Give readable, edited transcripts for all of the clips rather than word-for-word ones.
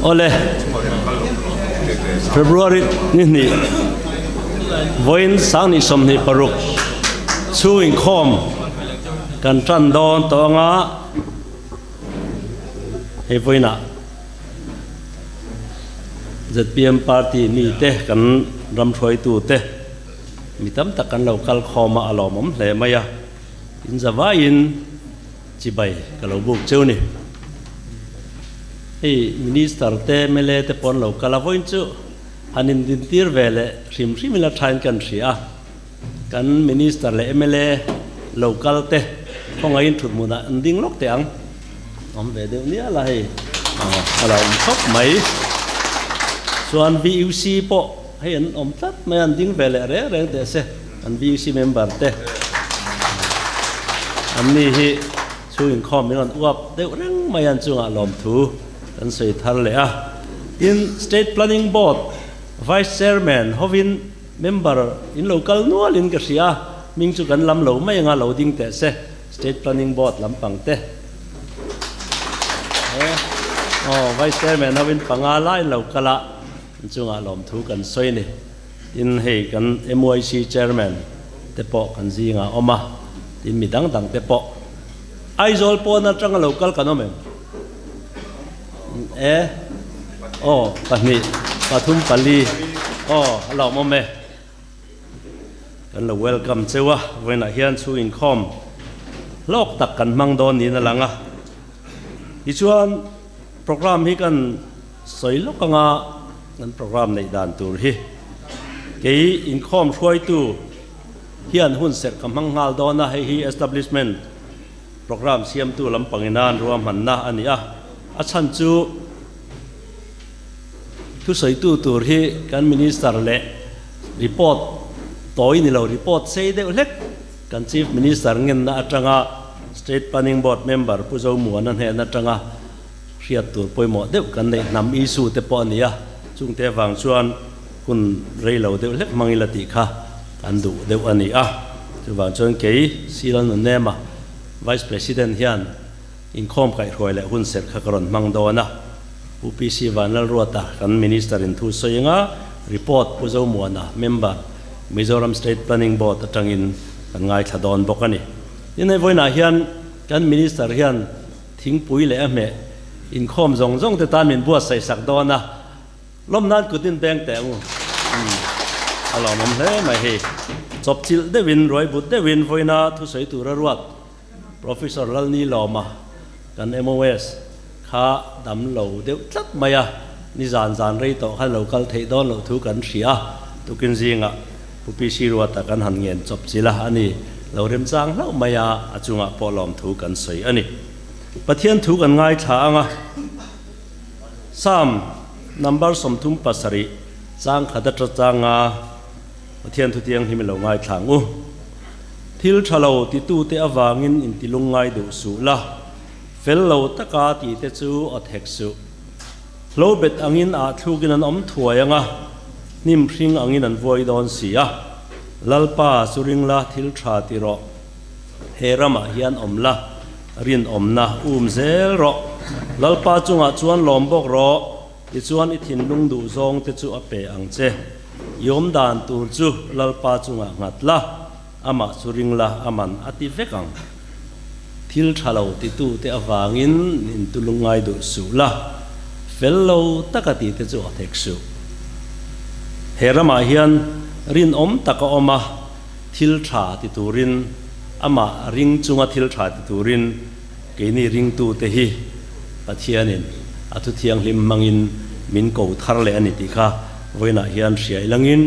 Awle, February ni hnih vawiin sang 26 chhung inkhawm kan tan dawn tawh anga hei vawiinah zpm party mite kan ram hruaitute mi tam tak kan lo kal khawm a, a lawmawm hle mai a, in zavaiin Chibai ka lo buk cheu ni. Hei Minister te mla te pawh an lo kal a, vawiin chu han indintir ve leh hrim hrim ila thain kan hria a, kan Minister leh mla lo kal te khawngaihin thut hmunah an ding lawk teh ang. Awm ve deuh nia la hei a lo awm khawp mai. Chuan VUC pawh hei an awm tlat mai a, an ding ve leh reng reng teh se. An VUC member te an ni hi chhung inkhawm min rawn uap deuh reng mai a, an chungah lawmthu kan sawi thar leh a. Tin, State Planning Board Vice Chairman hovin member in lo kal nualin ka hria a, hming chu kan lam lo mai anga lo ding teh se, State Planning Board lampang te. Aw, Vice Chairman hovin panga lai in lo kal a, an chungah lawmthu kan sawi a ni. Tin, hei kan MYC Chairman te pawh kan zingah a awm a, tin mi dang dang te pawh. Aizawl pawn atanga lo kal kan awm em? E, aw, pahnih, pathum, pali, aw, a lo awm e. Kan lo welcome cheu a, vawiinah hian chhung inkhawm hlawk tak kan hmang dawn niin a lang a. Tichuan, Programme hi kan sawi lawk anga kan programme neih dan tur hi kei inkhawm hruaitu hian hun serh ka hmang nghal dawn a, hei hi establishment programme siamtu lampang ina an ruahmanna a ni a, a chhan chu thusawitu tur hi kan minister leh report tawi ni lo report sei deuh hlek kan chief minister ngenna atanga State Planning Board member Pu Zomuana hnen atanga hriat tur pawimawh deuh kan neih hnam issue te pawh a ni a, chungte avang chuan hun rei lo deuh hlek hmang ila tih kha kan duh deuh a ni a. Chuvang chuan kei Sir Nunema, Vice President hian inkhawm kaihhruai leh hun serh kha ka rawn hmang dawn a. Pu PC Vanlalruata kan Minister in thu sawi anga report Pu Zomuana, member, Mizoram State Planning Board atangin kan ngaithla dawn bawk a ni. Tin hei vawiinah hian kan Minister hian thingpui leh a hmeh inkhawm zawng zawng te tan min buatsaih sak dawn a, lawm nan kut in beng teh ang u. A lawmawm hle mai hei. Chawpchilh deuhin, ruai but deuhin vawiina thusawi tura ruat Professor Lalni Lawma kan MOS kha dam lo deuh tlat mai a, nizan zan rei tawh khan lo kal theih dawn loh thu kan hria a, tukin zingah Pu PC Ruata kan han ngen chawp chilh a, a ni lo remchang hlauh mai a, a chungah pawh lawmthu kan sawi a ni. Pathian thu kan ngaithla ang a, Psalm number 37 chang khat ata changa Pathian thutiang hi mi lo ngaithla ang u. Thil tha lo titute avangin intilung ngai duh suh la, fel lo taka tite chu aw thek suh. Hlo bet angin ah thlukin an awm thuai ang a, hnim hring angin an vuai dawn si a. Lalpa chu ring la, thil tha ti rawh. He ramah hian awm la, rinawmna um zel rawh. Lalpa chungah chuan lawm bawk rawh, tichuan i thinlung duh zawng te chu a pe ang che. I awm dan tur chu Lalpa chungah nghat la, amah chu ring la, a man a ti vek ang. Thil tha lo titute avangin in tulung ngai duh suh la, fel lo taka tite chu a thek suh. He ramah hian rinawm tak a awm a, thil tha ti turin, amah ring chunga thil tha ti turin keini ringtute hi Pathianin a thuthianghlim hmangin min ko thar leh a ni tih kha vawiinah hian hria ilangin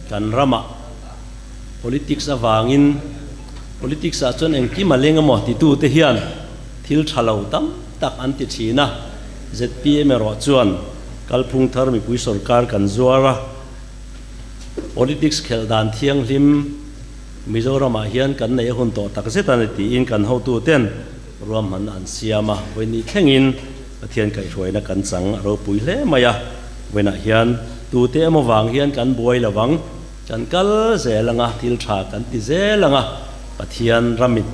kan ramah Politics avangin Politics ah chuan engkim a leng emaw titute hian thil tha lo tam tak an ti thin a, zpm erawh chuan kalphung thar mipui sorkar kan zuar a, Politics khelh dan thianghlim Mizoram ah hian kan neih a hun tawh tak zet a ni tiin kan hotuten ruahman an siam a, vawiin thlengin Pathian kaihhruaina kan chang a ropui hle mai a, vawiinah hian tute emaw vang hian kan buai lo ang. Kan kal zel anga, thil tha kan ti zel anga, Pathian ramit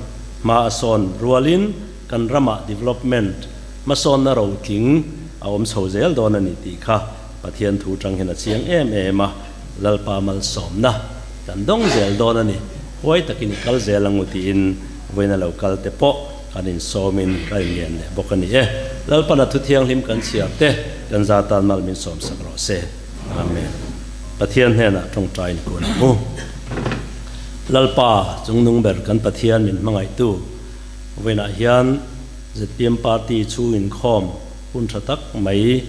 hma a sawn rualin kan ramah development hmasawnna rotling a awm chho zel dawn a ni tih kha Pathian thu tang hian a chiang em em a, Lalpa malsawmna kan dawng zel dawn a ni, huai takin i kal zel ang u tiin vawiin a lo kal te pawh kan insawmin kan inlian leh bawk a ni e. Lalpan a thu thianghlim kan chhiar te kan za tan mal min sawmsak rawh se. Amen. Pathian hnenah tawngtai ni kun ang u. Lalpa chungnung ber kan Pathian min hmangaihtu vawiinah hian zpm party chhung inkhawm hun tha tak mai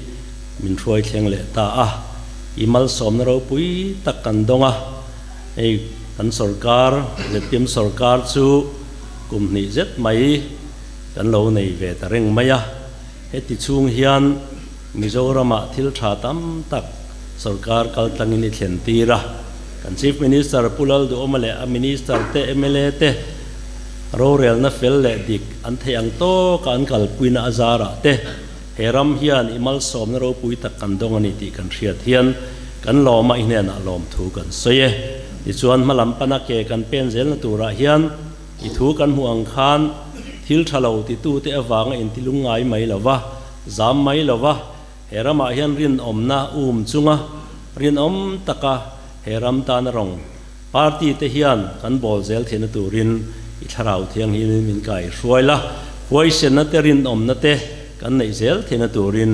min hruai thleng leh ta a, i malsawmna ropui tak kan dawng a, hei kan sorkar zpm sorkar chu kum hnih zet mai kan lo nei ve ta reng mai a, heti chhung hian Mizoramah thil tha tam tak sorkar kaltlangin i thlen tir a, kan Chief Minister Pu Lalduhawma leh a Minister te, mla te rorelna fel leh dik an theih ang tawka an kalpuina a zarah te he ram hian i malsawmna ropui tak kan dawng a ni tih kan hriat hian kan lawma i hnenah lawmthu kan sawi e. Tichuan hmalam pana ke kan pen zelna turah hian i thu kan hmuh ang khan thil tha lo titute avanga intilung ngai mai lova, Zam mai lo va, he ramah hian rinawmna um chunga rinawm taka he ram tana rawng party te hian kan bawl zel theihna turin i thlarau thianghlimin min kai hruai la, huaisenna te rinawmna te kan neih zel theihna turin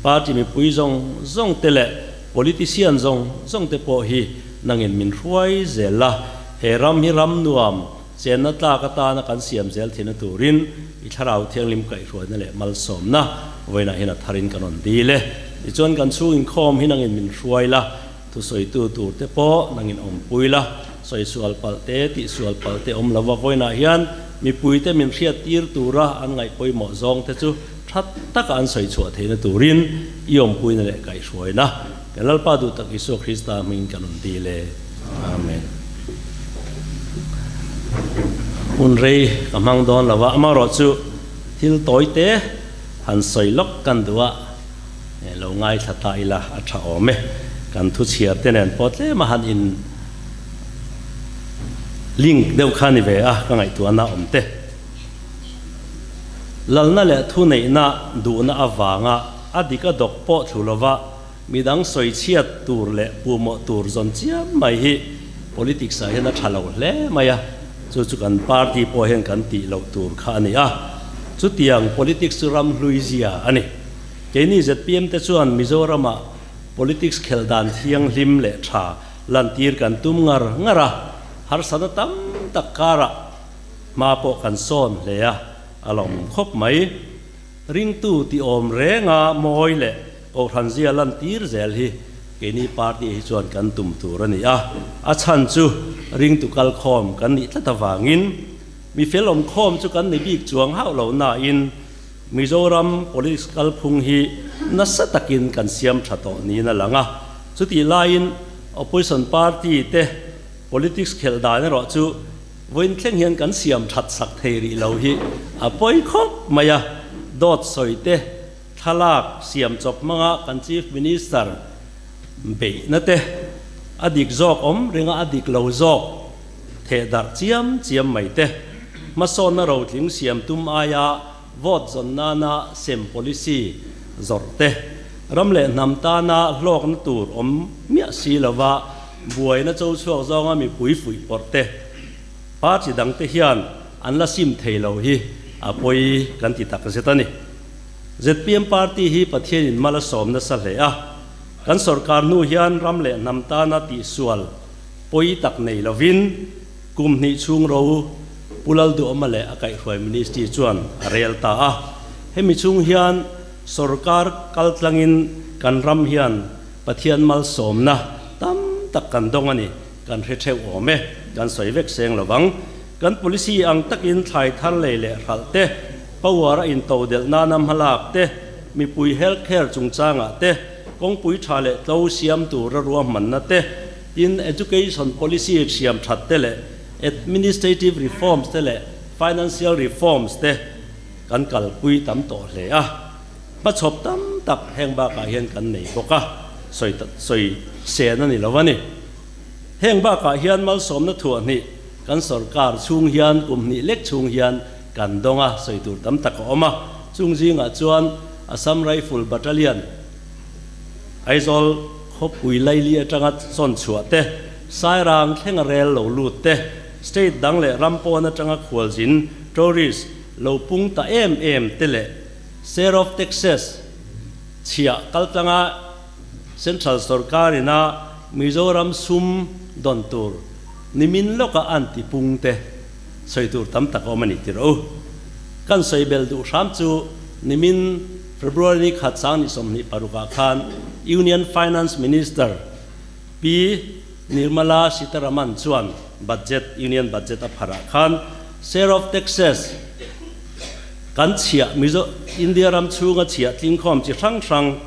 party mipui zawng zawng te leh politician zawng zawng te pawh hi nangin min hruai zel la, he ram hi ram nuam Chenna tlak atana kan siam zel theihna turin i Thlarau Thianghlim kaihhruaina leh malsawmna vawiinah hian a tharin kan rawn dil e. Tichuan kan chhung inkhawm hi nangin min hruai la, thusawitu tur te pawh nangin awmpui la, sawisual palh te, tihsual palh te awm lova vawiinah hian mipuite min hriattir tura an ngaih pawimawh zawng te chu tha taka an sawi chhuah theihna turin i awmpuina leh kaihhruaina kan Lalpa duh tak Isua Krista hmingin kan rawn dil e. Amen. Hun rei ka hmang dawn lo a, amaherawh chu thil tawi te han sawi lawk kan duh a, lo ngaithla ta ila a tha awm e. Kan thu chhiar te nen pawh tlem a han in link deuh kha ni ve a, ka ngaihtuahna awm te. Lalna leh thuneihna duhna avanga a dik a dawk pawh thlu lova, Midang sawichhiat tur leh puhmawh tur zawn chiam mai hi politics ah hian a tha lo hle mai a, chu chu kan party pawh hian kan tih loh tur kha a ni a, chutiang politics chu ram hlui zia a ni. Keini zpm te chuan Mizoramah politics khelh dan thianghlim leh tha lantir kan tum ngar ngar a, harsatna tam tak karah hma pawh kan sawn hle a, a lawmawm khawp mai. Ringtu tih awm renga mawi leh Kohhran zia lantir zel hi keini party hi chuan kan tum tur a ni a, a chhan chu ringtu kalkhawm kan nih tlat avangin mi fel awmkhawm chu kan ni bik chuang hauh lo nain Mizoram politics kalphung hi nasa takin kan siam tha tawh niin a lang a, chutih laiin opposition party te politics khelh dan erawh chu Vawiin thleng hian kan siam that sak thei rih lo hi a pawi khawp mai a, dawt sawi te, thlalak siam chawp hmanga kan Chief Minister beihna te, a dik zawk awm ringa a dik lo zawk theh darh chiam chiam mai te, hmasawnna rotling siam tum aia vote zawn nana sem policy zawrh te, ram leh hnam tana hlawkna tur awm miah si lova buaina cho chhuak zawnga mipui fuih pawrh te, party dangte hian an la sim thei lo hi a pawi kan ti tak zet a ni. Zpm party hi Pathianin mal a sawm nasa hle a, kan sorkar hnu hian ram leh hnam tana tihsual pawi tak nei lovin kum hnih chhung ro Pu Lalduhawma leh a kaihhruai ministry chuan a rel ta a. Hemi chhung hian sorkar kaltlangin kan ram hian Pathian malsawmna tam tak kan dawng a ni, kan hre theuh awm e, kan sawi vek seng lo vang. Kan policy ang takin thlai thar lei leh hralh te, power a into delh nana hmalak te, mipui health care chungchangah te, kawngpui tha leh tlo siam tura ruahmanna te, tin education policy thiam that te leh administrative reforms te leh financial reforms te kan kalpui tam tawh hle a. Hmachhawp tam tak heng bakah hian kan nei bawk a, sawi sawi sen a ni lo a ni. Heng bakah hian malsawmna thuah hnih kan sorkar chhung hian kum hnih lek chhung hian kan dawng a, sawi tur tam tak a awm a. Chung zingah chuan Assam Rifle Battalion, Aizawl khawpui laili atanga sawn chhuah te, Sairang thlenga rel lo lut te, state dang leh ram pawn atanga khualzin, tourist, lo pung ta em em te leh Share of Taxes chhiah kaltlanga Central sorkar ina Mizoram sum dawn tur nimin lawka an ti pung te sawi tur tam tak a awm a ni tirh u. Kan sawi bel duh hram chu nimin February ni khat sang ni 26 ah khan Union Finance Minister Pi Nirmala Sitharaman chuan budget Union budget a pharh ah khan share of taxes kan chhiah Mizo India ram chhunga chhiah tlingkhawm chi hrang hrang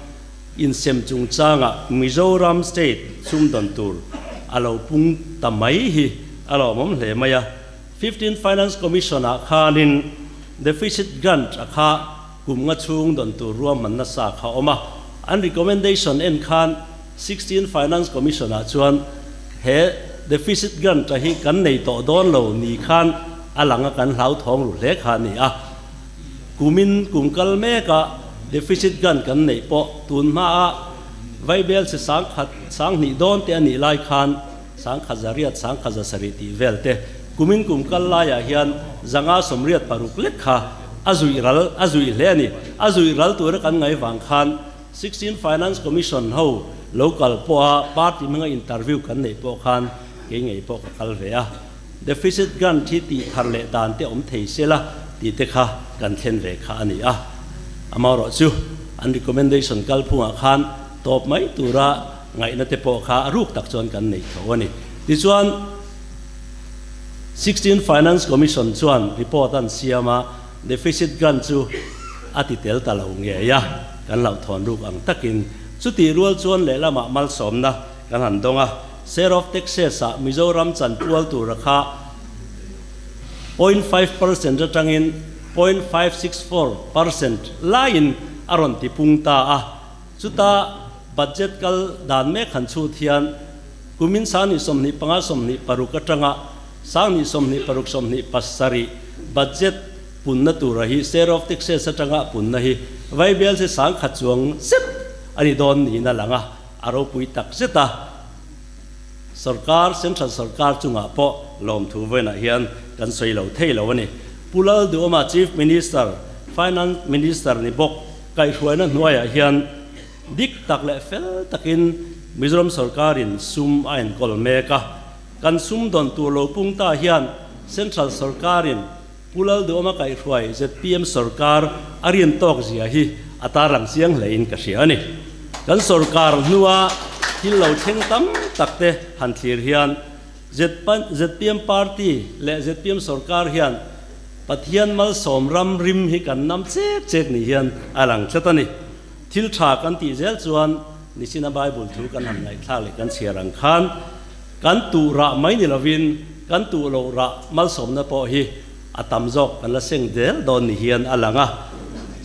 insem chungchanga Mizoram state sumdawn tur a lo pung ta mai hi a lawmawm hle mai a. 15 Finance Commission ah khanin deficit grant a kha kum nga chhung dawn tur ruahman nasa kha a awm a. An recommendation en khan 16 Finance Commission ah chuan he deficit grant a hi kan nei tawh dawn lo ni khan a lang a kan hlauthawng ru hle kha a ni a. Kumin kum kal meka deficit grant kan neih pawh tun hmaa Vaibel chi 10,000 2,000 dawn te a nih lai khan 1,100 1,700 tih vel te kumin kum kal laiah hian 586 lek kha a zuih ral a zuih hle a ni. A zuih ral tura kan ngaih vang khan 16 Finance Commission ho lo kal pawha party hmanga interview kan neih pawh khan kei ngei pawh ka kal ve a. Deficit grant hi tih thar leh dan te awm thei se la tih te kha kan thlen ve kha a ni a. Amaherawh chu an recommendation kalphungah khan tawp mai tura ngaihna te pawh kha a ruk tak chuan kan nei tho a ni. Tichuan 16 Finance Commission chuan report an siam a, deficit grant chu a ti tel ta lo ngei a, kan hlauhthawn ruk ang takin. Chutih rual chuan lehlamah malsawmna Kan han dawng a, Share of Taxes-ah Mizoram chanpual tura kha 0.5% atangin 0.564% laiin a rawn ti pung ta a. Chuta budget kal dan mek han chhut hian kumin 2025 26 atanga 2026 27 budget punna tura hi Share of Taxes atanga punna hi Vaibel chi 10,000 chuang zet a ni dawn niin a lang a. A ropui tak zet a, Sorkar, Central Sorkar chungah pawh lawmthu vawiinah hian kan sawi lo thei lo a ni. Pu Lalduhawma Chief Minister, Finance Minister ni bawk kaihhruaina hnuaiah hian dik tak leh fel takin Mizoram Sorkarin sum a enkawl mek a. Kan sum dawn tur lo pung ta hian Central Sorkarin Pu Lalduhawma kaihhruai zpm sorkar a rin tawk zia hi a tarlang chiang hlein ka hria a ni. Kan sorkar hnua thil lo thleng tam tak te han thlir hian zpm party leh zpm sorkar hian Pathian malsawm ram rim hi kan nam chek chek ni hian a lang tlat a ni. Thil tha kan tih zel chuan nichina Bible thu kan han ngaihthlak leh kan chhiar ang khan Kan tuh rah mai ni lovin kan tuh loh rah malsawmna pawh hi a tam zawk kan la seng zel dawn ni hian a lang a.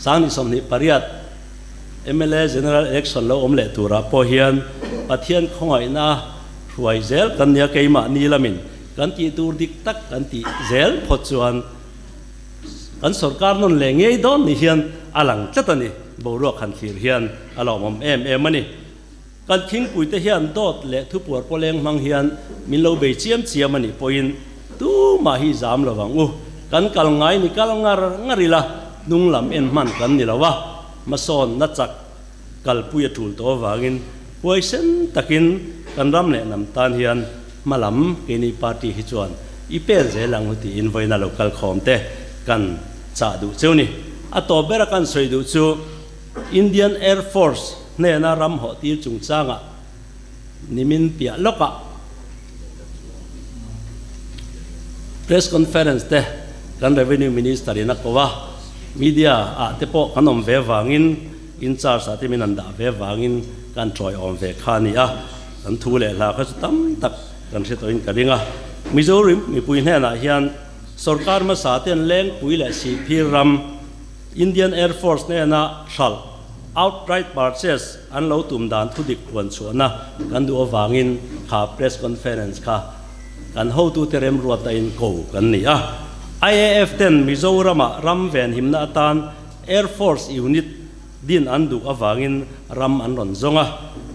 2028 mla General Election lo awm leh turah pawh hian Pathian khawngaihna hruai zel kan nia keimahni lamin kan tih tur dik tak kan tih zel phawt chuan kan sorkar nawn leh ngei dawn ni hian a lang tlat a ni. Boruak han thlir hian a lawmawm em em a ni. Kan thingpuite hian dawt leh thupuar pawleng hmang hian min lo bei chiam chiam a nih pawhin tumah hi zam lo vang u. Kan kal ngai ni kal ngar ngar ila hnung lam en hman kan ni lo a, hmasawn na chak kalpui a tul tawh avangin huaisen takin kan ram leh hnam tan hian hma lam keini party hi chuan i pen zel ang u tiin vawiina lo kal khawm te kan chah duh cheu ni. A tawp bera kan sawi duh chu Indian Air Force hnena ram hawh tir chungchangah nimin piah lawkah press conference te kan Revenue Minister in a ko a, media ah te pawh kan awm ve vangin in charge ah te min an dah ve vangin kan tawiawm ve kha a ni a, kan thu leh hla kha chu tam tak kan hre tawhin ka ring a. Mizoram mipui hnenah hian sorkar hmasa ten Lengpui leh Sihphir ram, Indian Air Force hnena hralh, outright purchase, an lo tum dan thudik puan chhuahna kan duh avangin kha press conference kha kan hotute remruatna in ko kan ni a. IAF ten Mizoram-ah ram venhimna atan Air Force unit. din an duh avangin ram an rawn zawng a.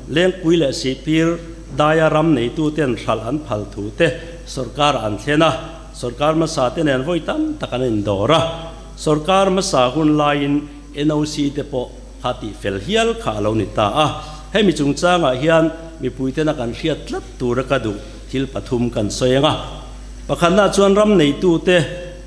Lengpui leh Sihpir daia ram neituten hralh an phal thu te sorkar an thlen a, sorkar hmasa te nen vawi tam tak an indawr a. Sorkar hmasa hun laiin NOC te pawh kha tih fel hial kha a lo ni ta a. Hemi chungchangah hian mipuitena kan hriat tlat tura ka duh thil pathum kan sawi ang a. Pakhatna chuan ram neitute,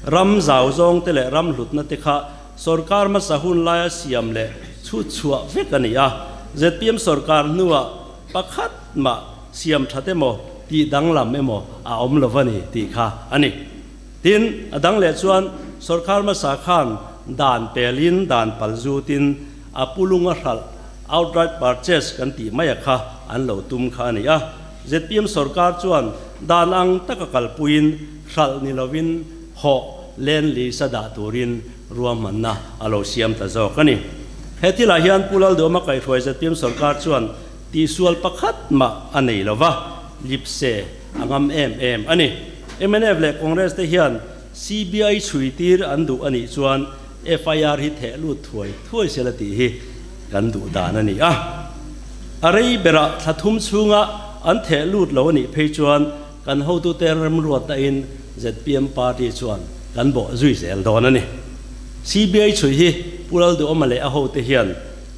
ram zau zawngte leh ram hlutna te kha sorkar hmasa hun laia siam leh chhut chhuah vek a ni a. Zpm sorkar hnuah pakhat mah siam that emaw tih danglam emaw a awm lo va ni tih kha a ni. Tin, a dang leh chuan sorkar hmasa khan dan pelin dan pal zutin a pulung a hralh, outright purchase kan tih mai a kha an lo tum kha a ni a. Zpm sorkar chuan dan ang taka kalpuiin hralh ni lovin hawh land lease a dah turin ruahmanna a lo siam ta zawk a ni. He thilah hian Pu Lalduhama kaihhruai zpm sorkar chuan tihsual pakhat mah a nei lova, lipse a ngam em em a ni. Mnf leh Congress te hian CBI chhui tir an duh a nih chuan FIR hi theh lut thuai thuai sela tih hi kan duh dan a ni a. A rei berah thla thum chhunga an theh lut lo a nih phei chuan kan hotute remruatna in zpm party chuan kan bawh zui zel dawn a ni. CBI chhui hi Pu Lalduhawma leh a hote hian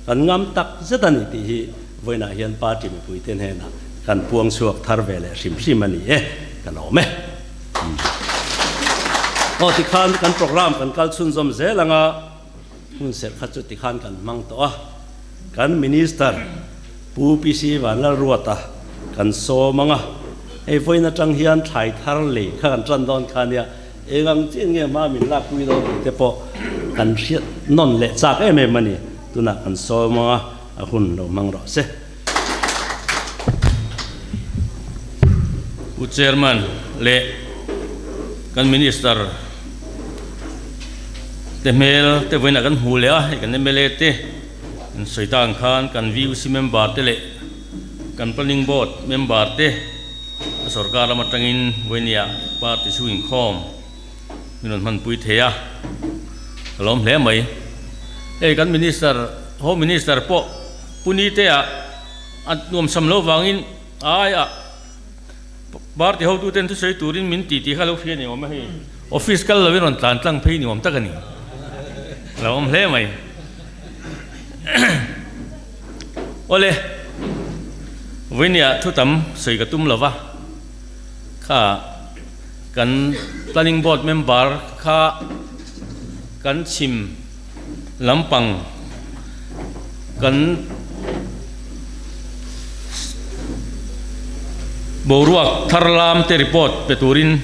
kan ngam tak zet a ni tih hi Vawiinah hian party mipuite hnenah kan puang chhuak thar ve leh hrim hrim a ni e, ka lawm e. Aw tikhan kan program kan kal chhunzawm zel anga hmun serh kha chu tikhan kan hmang tawh a, kan Minister Pu PC Vanlalruata kan sawm anga hei vawiin atang hian thlai thar lei kha kan tan dawn kha nia, eng ang chian nge hma min lakpui dawn tih te pawh kan hriat nawn leh chak em em a ni, tunah kan sawm anga. A hun lo hmang rawh se. Pu Chairman leh kan Minister te hmel te vawiinah kan hmu leh a, hei kan mla te an sawi tak ang khan kan VUC member te leh kan Planning Board member te a sorkar lam atangin vawinia party chhung inkhawm min rawn hmanpui thei a, ka lawm hle mai. Hei kan Minister, Home Minister pawh Pu Nite-ah a nuamsam lo vangin aia party hotuten thusawi turin min ti tih kha lo hria ni awm a hei. Office kal lovin rawn tlan tlang phei ni awm tak a ni. A lo awm hle mai. Awle, vawinia thu tam sawi ka tum lova kha. Kan Planning Board member kha kan chhim lampang kan boruak thar lam te report pe turin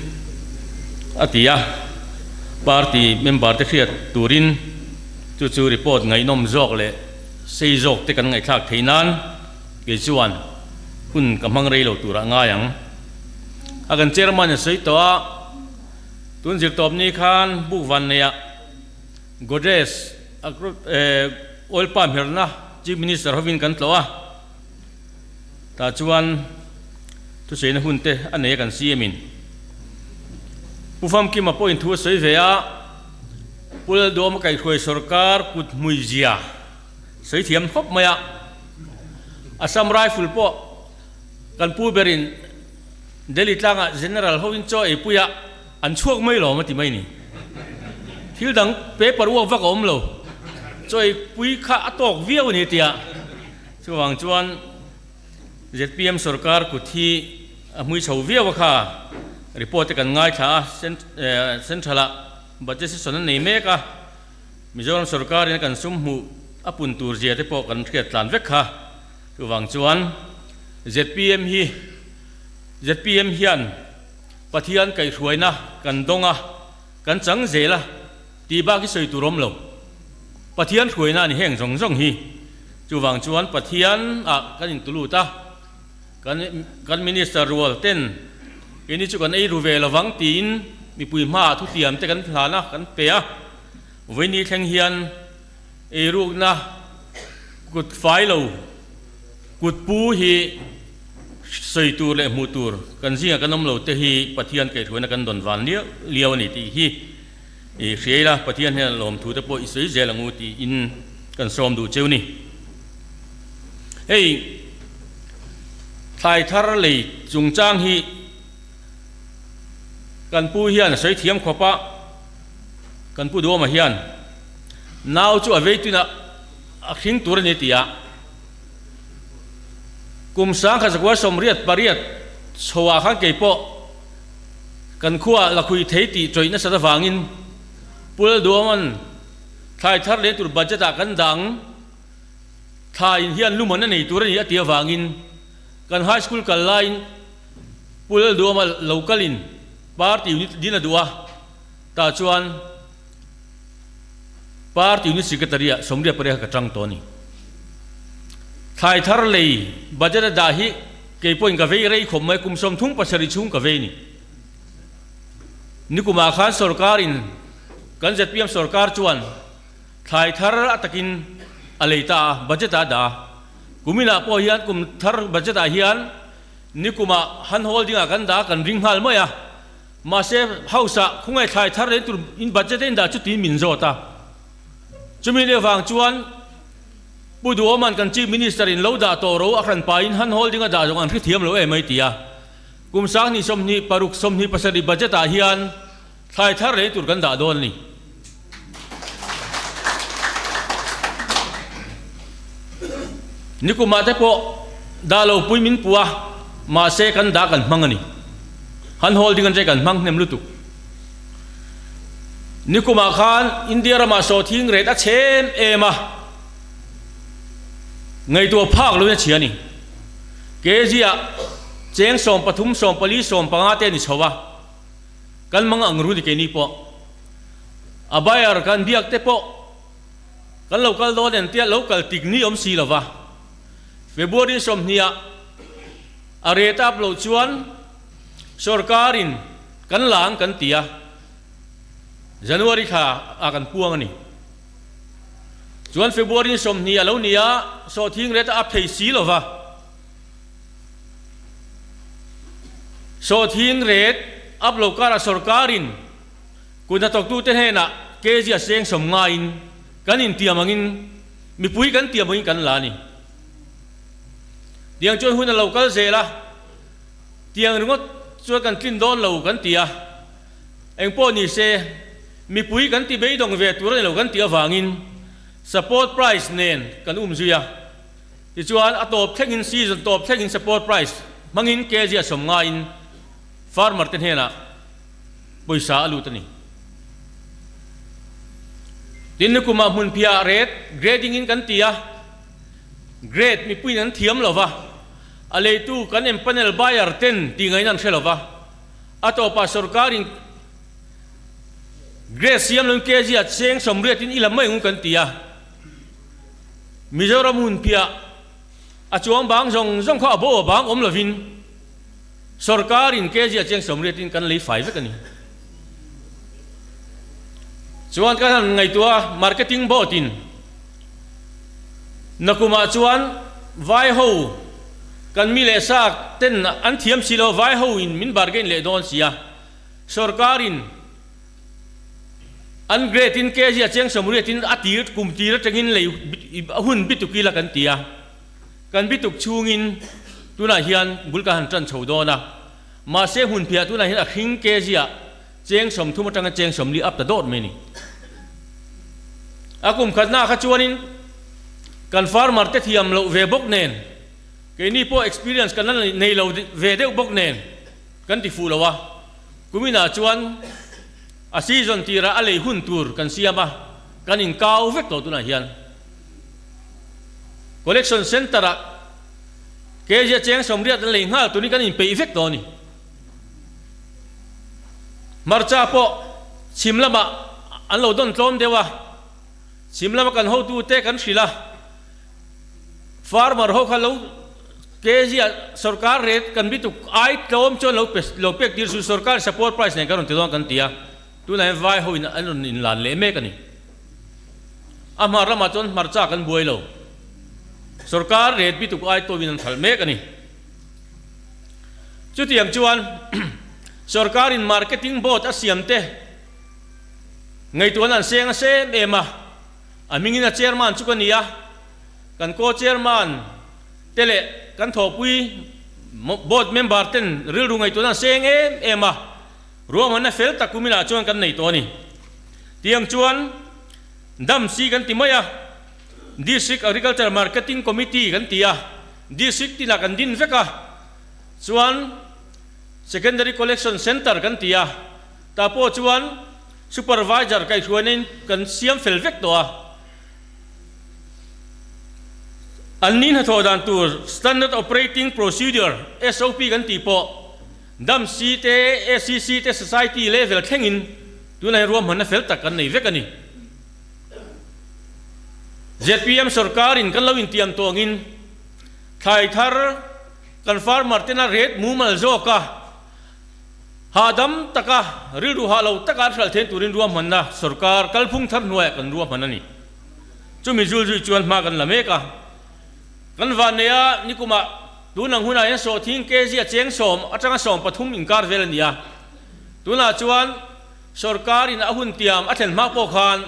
a ti a, party member te hriat turin chu chu report ngaihnawm zawk leh sei zawk te kan ngaihthlak theih nan kei chuan hun ka hmang rei lo turah ngai ang. A kan chairman a sawi tawh a, tun zirtawp ni khan buk van neih ah Godrej oil palm herna Chief Minister hovin kan tlawh a, tah chuan thusawiina hun te a nei a kan CM in. Pu Famkima pawhin thu a sawi ve a, Pu Lalduhawma kaihhruai sorkar kut hmui zia sawi thiam khawp mai a, Assam Rifle pawh Kan pu berin Delhi tlangah General hoin chaw eipuia an chhuak mai lawm a ti mai ni. Thil dang paper uak vak a awm lo. Chaw eipui kha a tawk viau a ni tia. Chuvang chuan zpm sorkar kut hi a hmui chho viau a kha. Report te kan ngaithla a, Central ah budget session an nei mek a. Mizoram sorkarin a kan sum hmuh a pun tur zia te pawh kan hriat tlan vek kha. Chuvang chuan zpm hi zpm hian Pathian kaihhruaina kan dawng a, kan chang zel a tih bak hi sawi tur awm lo. Pathian hruaina a ni heng zawng zawng hi. Chuvang chuan Pathian ah kan intulut a, kan kan Minister rual ten keini chu kan ei ru ve lovang tiin mipui hmaah thutiam te kan hlan a, kan pe a. Vawiini thleng hian Eirukna kut fai lo kut pu hi sawi tur leh hmuh tur kan zingah kan awm lo te hi Pathian kaihhruaina kan dawn van liau liau a ni tih hi i hria ila, Pathian hian lawmthu te pawh i sawi zel ang u tiin kan sawm duh cheu ni. Hei thlai thar lei chungchang hi kan pu hian a sawi thiam khawp a, kan pu Duhawma hian nau chu a vei tuinah a hring tur a ni tih a, kum 1988 chhoah khan keipawh kan khuaah lakhui thei tih tawih nasat avangin Pu Lalduhawma'n thlai thar leh tur budget ah kan dang thla in hian luman a nei tur a ni a tih avangin kan high school kal laiin Pu Lalduhawma local in party unit din a duh a, tah chuan party unit secretary ah 98 kha ka tang tawh a ni. Thlai thar lei budget a dah hi kei pawhin ka vei rei khawp mai, kum 37 chhung ka vei a ni. Nikumah khan sorkarin kan zpm sorkar chuan thlai thar a takin a lei ta a, budget ah a dah a. Kuminah pawh hian kum thar budget ah hian nikumah han holding ah kan dah a, kan ring nghal mai a. Mahse house ah khawngaih thlai thar lei tur in budget a indah chu tiin min zawt a. Chumi leh vang chuan Pu Duhawman kan Chief Minister in lo dah tawh ro a hran pahin han holding a dah zawng an hrethiam lo em mai ti a. Kum 2026 27 budget ah hian thlai thar lei tur kan dah dawn a ni. Nikumah te pawh dah lo pui min pu a, mahse kan dah kan hmang a ni. Han holding an che kan hmang hnem lutuk. Nikumah khan India ramah sawhthing rate a chhe em em a, ngaihtuah phak loin a chhia a ni. Kg ah cheng 13, 14, 15 te a ni chho a, kan mang ang ru ni keini pawh. A buyer kan biak te pawh kan lo kal dawn en tia lo kal tik ni awm si lo va. February 20 ah a rate up loh chuan sorkar in kan la ang kan ti a, January thla ah kan puang a ni. Chuan February 20 a lo ni a, sawhthing rate a up thei si lo va. Sawhthing rate up lo karah sorkarin kut hnathawktute hnenah kg a seng sawm ngaiin kan intiam angin mipui kan tiam angin kan la a ni. Tiang chuan hun a lo kal zel a, tiang ringawt chuan kan tlin dawn lo kan ti a, engpawh ni se mipui kan ti beidawng ve tur a ni lo kan tih avangin support price nen kan um zui a. Tichuan a tawp thlengin season tawp thlengin support price hmangin kg a sawm ngaiin farmer te hnenah pawisa a lut a ni. Tin nikumah hmunphiah rate grading in kan ti a, grade mipuiin an thiam lo va, a leitu kan empanel buyer ten tih ngaihna an hre lo va, a tawpah sorkarin grade siam loin kg ah cheng 80 in i la mai ang u kan ti a. Mizoram hunpiah a chuang bang zawng zawng kha a bo a bang awm lovin sorkarin kg a cheng 80 in kan lei fai vek a ni. Chuan kan han ngaihtuah a marketing board in nakumah chuan vai ho kan mi leh sa ten an thiam si lo vai ho in min bargain leh dawn si a sorkarin An grade in kg a cheng 80 in a tir kum tir atangin lei a hun bituk ila kan ti a, kan bituk chhungin tunah hian bul kan han tan chho dawn a, mahse hmun phiah tunah hian a hring kg ah cheng 30 atanga cheng 40 up ta dawt mai a ni. A kum khatna kha chuanin kan farmer te thiam loh ve bawk nen, keini pawh experience kan la nei lo ve deuh bawk nen kan ti fuh lo a. Kuminah chuan a season tirah a lei hun tur kan siam a, kan inkau vek tawh tunah hian. Collection Centre-ah kg a cheng 80 an lei nghal turin kan inpeih vek tawh a ni. Hmarcha pawh chhim lamah an lo dawn tlawm deuh a, chhim lama kan hotute kan hrilh a, Farmer ho kha lo kg ah sorkar rate kan bituk ai tlawm chuan lo pe lo pek tir su sorkar support price nen kan rawn ti dawn kan ti a, tunah hian vai ho in an rawn inlan leh mek a ni. A hmar lamah chuan hmarcha kan buai lo, sorkar rate bituk ai tlawmin an hralh mek a ni. Chutiang chuan sorkar in marketing board a siam te ngaihtuahna an seng a sem em a. A hmingin a chairman chu ka ni a, kan co-chairman te leh kan thawhpui board member ten rilru ngaihtuahna an seng em em a, ruahmanna fel tak kuminah chuan kan nei tawh a ni. Tiang chuan DAMC kan ti mai a, District Agriculture Marketing Committee kan ti a, District tinah kan din vek a, chuan Secondary Collection Centre kan ti a, tah pawh chuan Supervisor kaihhruaina in kan siam fel vek tawh a, an ni hnathawh dan tur Standard Operating Procedure, SOP, kan tih pawh DAMC te, ACC te, Society level thlengin tunah hian ruahmanna fel tak kan nei vek a ni. Zpm sorkarin kan lo intiam tawh angin thlai thar kan farmer tena rate mumal zawka Hahdam taka, rilru hah lo taka an hralh thein turin ruahmanna sorkar kalphung thar hnuaiah kan ruahman a ni. Chumi zul zui chuan hma kan la mek a. Kan vanneia nikumah tun ang hunah hian sawhthing kg a cheng sawm atanga 13 inkar vel a ni a. Tunah chuan sorkarin a hun tiam a thlen hma pawh khan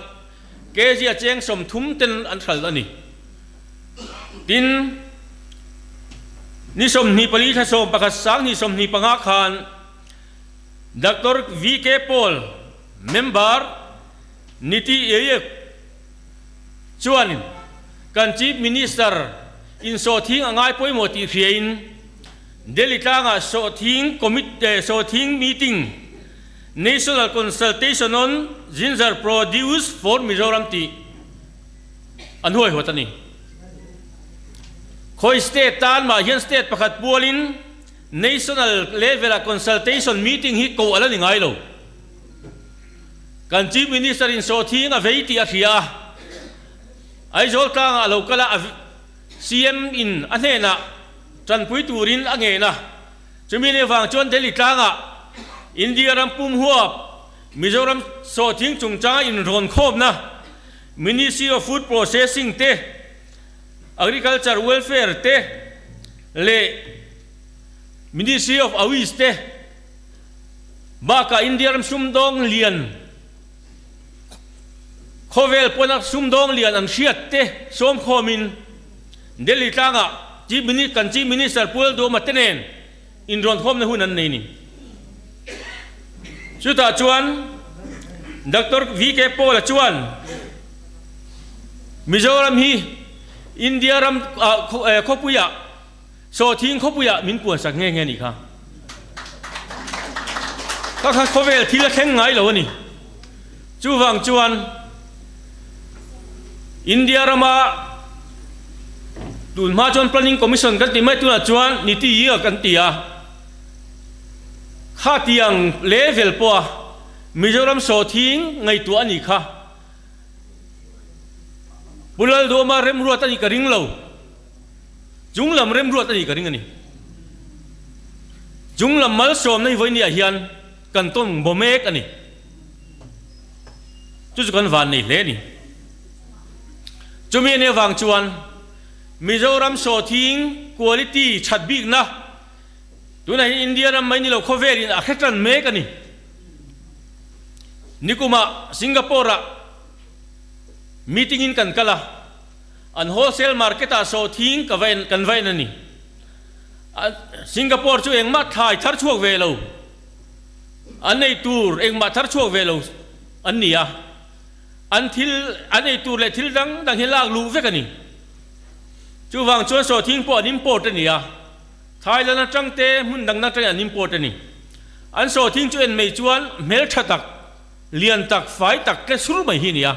kg a cheng 30 ten an hralh a ni. Tin, ni 24 thla 11 2025 khan Doctor VK Paul, member, Niti Aayog chuan kan Chief Minister in sawhthing a ngai pawimawh tih hriain Delhi tlangah sawhthing sawhthing meeting National Consultation on Ginger Produce for Mizoram tih a hnuaihawt a ni. Khawi state tan mah hian state pakhat pualin national level-ah consultation meeting hi koh a la ni ngai lo. Kan Chief Minister in sawhthing a vei tih a hria a, Aizawl tlangah a lo kal a, CM in a hnenah tanpui turin a ngen a. Chumi leh vang chuan Delhi tlangah India ram pum huap Mizoram sawhthing chungchanga inrawn khawmna Ministry of Food Processing te, Agriculture Welfare te leh Ministry of Awiz te bakah India ram sumdawng lian khawvel pawna sumdawng lian an hriat te sawmkhawmin Delhi tlangah Chief Minister kan Chief Minister Pu Lalduhoma te nen inrawnkhawmna hun an nei ni. Chutah chuan Doctor VK Paul-a chuan Mizoram hi India ram khawpuiah sawhthing khawpuiah min puansak nghe nghe a nih kha. Ka kha khawvel thil a thleng ngai lo a ni. Chuvang chuan India rama tun hma chuan Planning Commission kan tih mai tunah chuan Niti Aayog kan ti a. Khatiang level pawha Mizoram sawhthing ngaihtuah a nih kha. Pu Lalduhawma remruat a nih ka ring lo. Chunglam remruat a nih ka ring a ni. Chunglam malsawmna hi vawinia hian kan tawn baw mek a ni. Chu chu kan van nei hle a ni. Chumi ania vang chuan Mizoram sawhthing quality that bikna Tunah hian India ram mai ni lo khawvelin a hre tan mek a ni. Nikumah Singapore-ah meeting in kan kal a, an wholesale market-ah sawhthing ka va en kan va en a ni. Singapore chu engmah thlai thar chhuak ve lo, an ei tur engmah thar chhuak ve lo an ni a, an thil an ei tur leh thil dang dang hi lak luh vek a ni. Chuvang chuan sawhthing pawh an import a ni a. Thailand atang te hmun dang dang atangin an import a ni. An sawhthing chu en mai chuan hmeltha tak, lian tak, fai tak tle sur mai hi a ni a.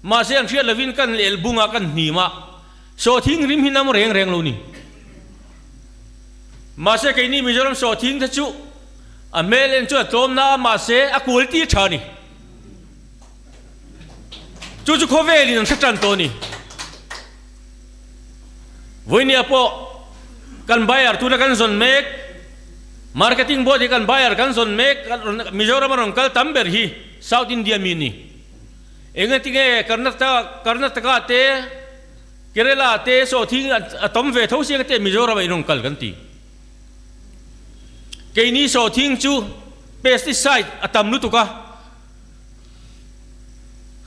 Mahse an hriat lovin kan lel bunga kan hnim a, sawhthing rim hi nam reng reng lo ni. Mahse keini Mizoram sawhthing te chu a hmel en chu a tlawm na a, mahse a quality a tha a ni. Chu chu khawvelin an hre tan tawh a ni. Vawinia pawh kan buyer tuna kan zawn mek, marketing board hi kan buyer kan zawn mek, Mizoram a rawn kal tam ber hi South India mi a ni. Engatinge Karnataka Karnataka te Kerala te sawhthing a tam ve tho sia te Mizoram ah in rawn kal kan ti. Keini sawhthing chu pesticide a tam lutuk a.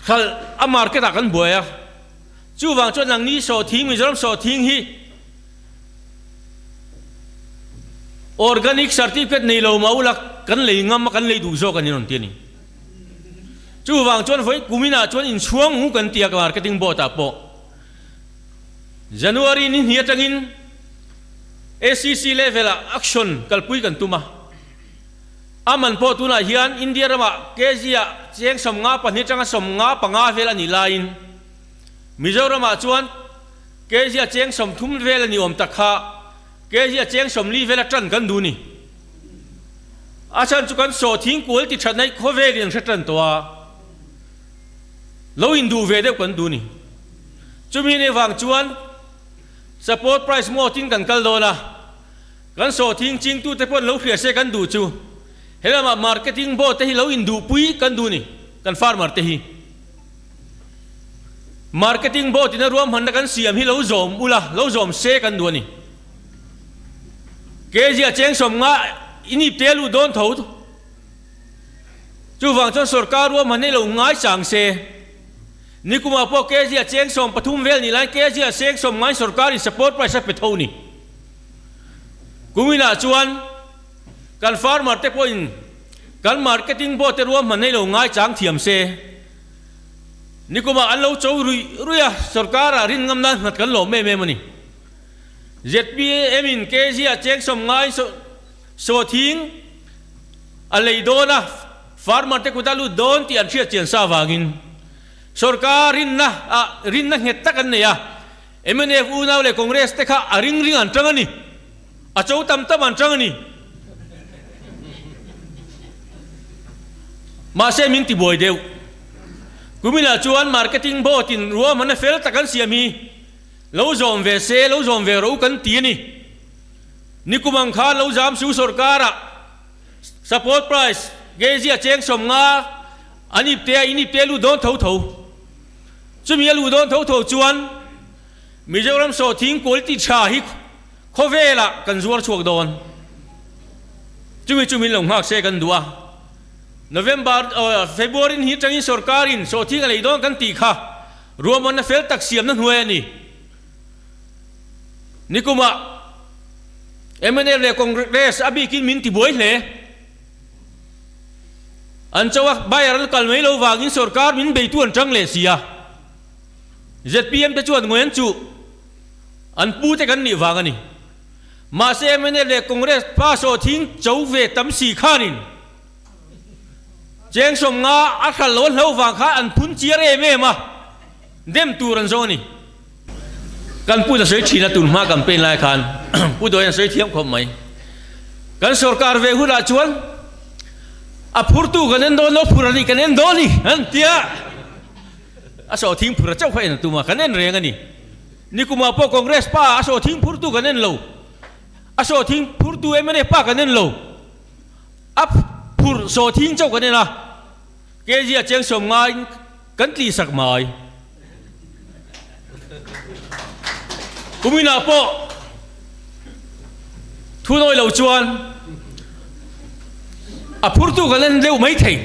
Hralh a market ah kan buai a, chuvang chuan nangni sawhthing Mizoram sawhthing hi organic certificate nei lo mah ula kan lei ngam a kan lei duh zawk a ni rawn ti a ni. Chuvang chuan vawi kumin ah chuan inchhuang hu kan ti a marketing board ah pawh January ni hnih atangin ACC level ah action kalpui kan tum a. A man pawh tunah hian India ramah kg ah cheng 52 atanga 55 vel a nih laiin Mizoramah chuan kg ah cheng 30 vel a ni awm tak kha kg ah cheng 40 vel a tan kan duh ni. A chhan chu kan sawhthing kual ti that naih khawvelin an hre tan tawh a, lo induh ve deuh kan duh ni. Chumi nei vang chuan support price mawtin kan kal dawn a. Kan sawhthing chingtute pawh an lo hria se kan duh chu helamah marketing board te hi lo induhpui kan duh ni, kan farmer te hi. Marketing board ina ruahmanna kan siam hi lo zawm ula, lo zawm se kan duh a ni. Kg a cheng 50 i nip te a luh dawn tho. Chuvang chuan sorkar ruahmanna hi lo ngai chang se. Nikumah pawh kg a cheng 13 vel nih laiin kg a cheng 90 in sorkarin support price a pe tho ni. Kuminah chuan kan farmer te pawhin kan marketing board te ruahman nei lo ngaichang thiam se. Nikumah an lo cho ruih ruih a, sorkar ah rin ngam nan nghat kan lawm em em a ni. ZPM in kg ah cheng 50 in sawthing a lei dawn a, farmer te kut a lut dawn tih an hriat chian sa avangin sorkar rinna ah rinna nghet tak an nei a. Mnf unau leh Congress te kha a ring ring an tang a ni. A cho tam tam an tang a ni. Mahse min ti buai deuh. Kuminah chuan marketing board in ruahmanna fel tak an siam hi lo zawm ve se, lo zawm ve rawh u kan ti a ni. Nikum ang khan lo zam su sorkar ah support price kg a cheng 50 an ipte a in ipte lut dawn tho tho. Chumi a luh dawn tho tho chuan Mizoram sawhthing quality tha hi khawvelah kan zuar chhuak dawn. Chumi chu min lo nghak se kan duh a. November, February ni atangin sorkarin sawhthing a lei dawn kan tih kha ruahmanna fel tak siamna hnuai a ni. Nikumah mnf leh Congress a bikin min tibuai hle. An cho a, buyer an kal mai lo vangin sorkar min beitu an tang leh si a. Zpm te chuan ngawi an chuh, an pu te kan nih vang a ni. Mahse mnf leh Congress pa saw thing cho ve tam si khanin cheng 50 a hral lo a hlo vang khan an phun chiar em em a, dem tur an zawng a ni. Kan pu ta sawi thin a, tun hma campaign lai khan Pu Dawian sawi thiam khawp mai. Kan sorkar ve hunah chuan a phurtu kan en dawn lo, phur a nih kan en dawn ni an ti a, a sawhthing phur a chauh kha en a tum a, kan en reng a ni. Nikumah pawh Congress pa a sawhthing phurtu kan en lo, a sawhthing phurtu mnf pa kan en lo, a phur sawhthing chauh kan en a, kg a cheng 50 in kan tihsak mai. Kuminah pawh thu nawi lo chuan a phurtu kan en deuh mai thei.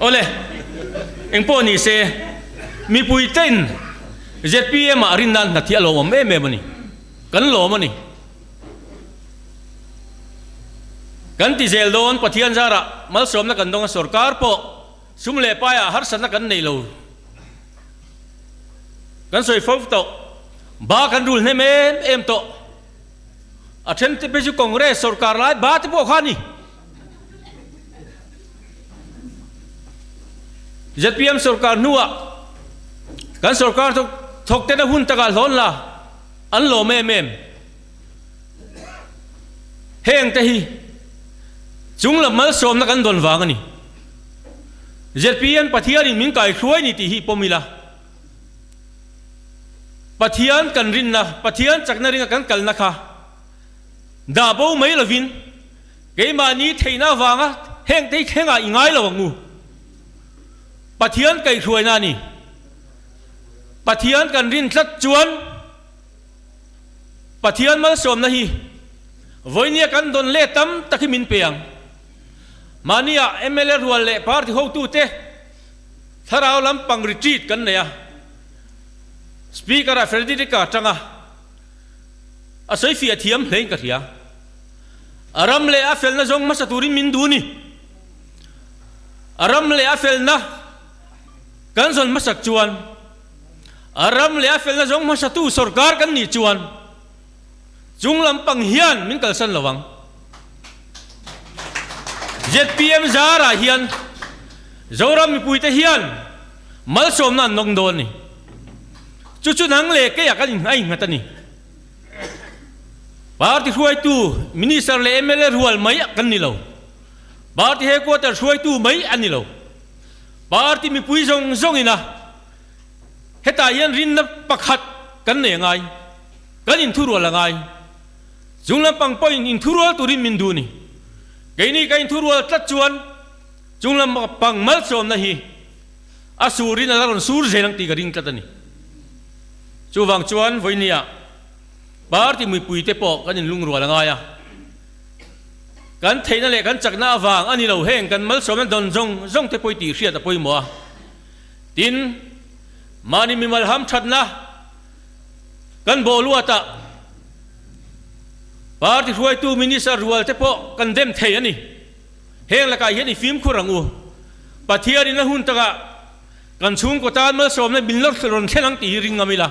Awle, engpawh ni se, mipui ten zpm ah rin nan hna thi a lawmawm em em a ni. Kan lawm a ni. Kan ti zel dawn Pathian zarah malsawmna kan dawng a sorkar pawh sum leh paiah harsatna kan nei lo. Kan sawi fo tawh. Ba kan rul hnem em em tawh. A then te phei chu Congress sorkar lai ba te pawh kha a ni. Zpm sorkar hnuah kan sorkar thawk ten a hun takah hlawn la an lawm em em. Heng te hi chung lam malsawmna kan dawn vang a ni. Zpm Pathianin min kaihruai ni tih hi pawm ila. Pathian kan rinna, Pathian chakna ringa kan kalna kha dah bo mai lovin keimahni theihna avanga heng te hi thlengah i ngai lo ang u. Pathian kaihruaina a ni. Pathian kan rin tlat chuan Pathian malsawmna hi vawinia kan dawn leh tam tak hi min pe ang. Mahnia mla rual leh party hotute thlarau lampang retreat kan nei a, Speaker-ah Frederick-a atanga a sawi fiah thiam hlein ka hria. A ram leh a felna zawng hmasa turin min duh ni. A ram leh a felna kan zawn hmasak chuan, a ram leh a felna zawng hmasatu sorkar kan nih chuan chung lampang hian min kalsan lo ang. Zpm zarah hian Zoram mipuite hian malsawmna an nawng dawn a ni. Chu chu nang leh keiah kan innghat a ni. Party hruaitu, Minister leh mla rual mai kan ni lo. Party headquarter hruaitu mai a ni lo. Party mipui zawng zawngin a hetah hian rinna pakhat kan nei a ngai, kan inthurual a ngai. Chung lampang pawhin inthurual turin min duh a ni. Keini ka inthurual tlat chuan chung lampang malsawmna hi a surin a la rawn sur zel ang tih ka ring tlat a ni. Chuvang chuan vawinia party mipuite pawh kan inlungrual a ngai a, kan theihna leh kan chakna avang a ni lo heng kan malsawmna dawn zawng zawng te pawh i tih hriat a pawimawh a. Tin, mahni mimal hamthatna kan bawhluatah party hruaitu minister rual te pawh kan dem thei a ni. Heng lakah hian i fimkhur ang u. Pathianin a hun takah Kan chhungkaw tan malsawmna min la rawn thlen ang tih hi ring ngam ila.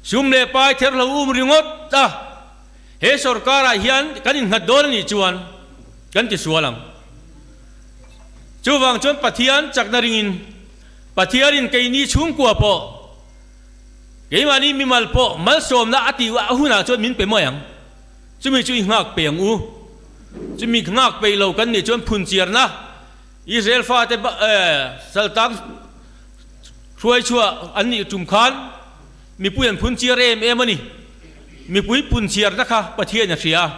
Sum leh pai ther lo um ringawt a, he sorkarah hian kan innghat dawn a nih chuan kan ti sual ang. Chuvang chuan Pathian chakna ringin, Pathianin keini chhungkua pawh, keimahni mimal pawh malsawmna a tih a hunah chuan min pe mai ang. Chumi chu i nghak pe ang u. Chumi nghak peih lo kan nih chuan phunchiarna Israel fate saltang hruai chhuah an nih tum khan mipui an phun chiar em em a ni. Mipui phun chiarna kha Pathian a hria a.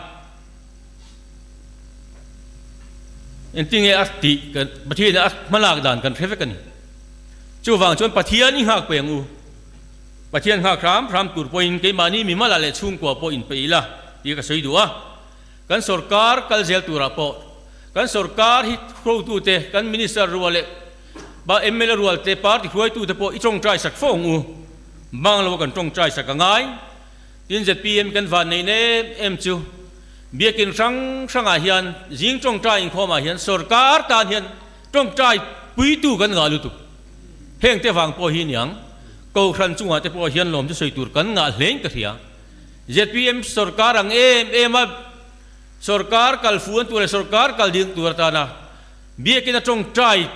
Engtinge a tih kan Pathian a hmalak dan kan hre vek a ni. Chuvang chuan Pathian i nghak peng u. Pathian nghak hram hram tur pawhin keimahni mimala leh chhungkua pawh inpeih ila tih ka sawi duh a. Kan sorkar kal zel turah pawh kan sorkar hi hrotute, kan minister rual leh mla rual te, party hruaitute pawh i tawngtai sak fo ang u. Bang lo a kan tawngtai sak a ngai. Tin zpm kan van neih em em chu biakin hrang hrangah hian zing tawngtai inkhawmah hian sorkar tan hian tawngtai puitu kan ngah lutuk. Heng te vang pawh hi niang Kohhran chungah te pawh hian lawm chu sawi tur kan ngah hlein ka hria. Zpm sorkar ang em em a sorkar kal fuan tur leh sorkar kal ding tur atana biakin a tawngtai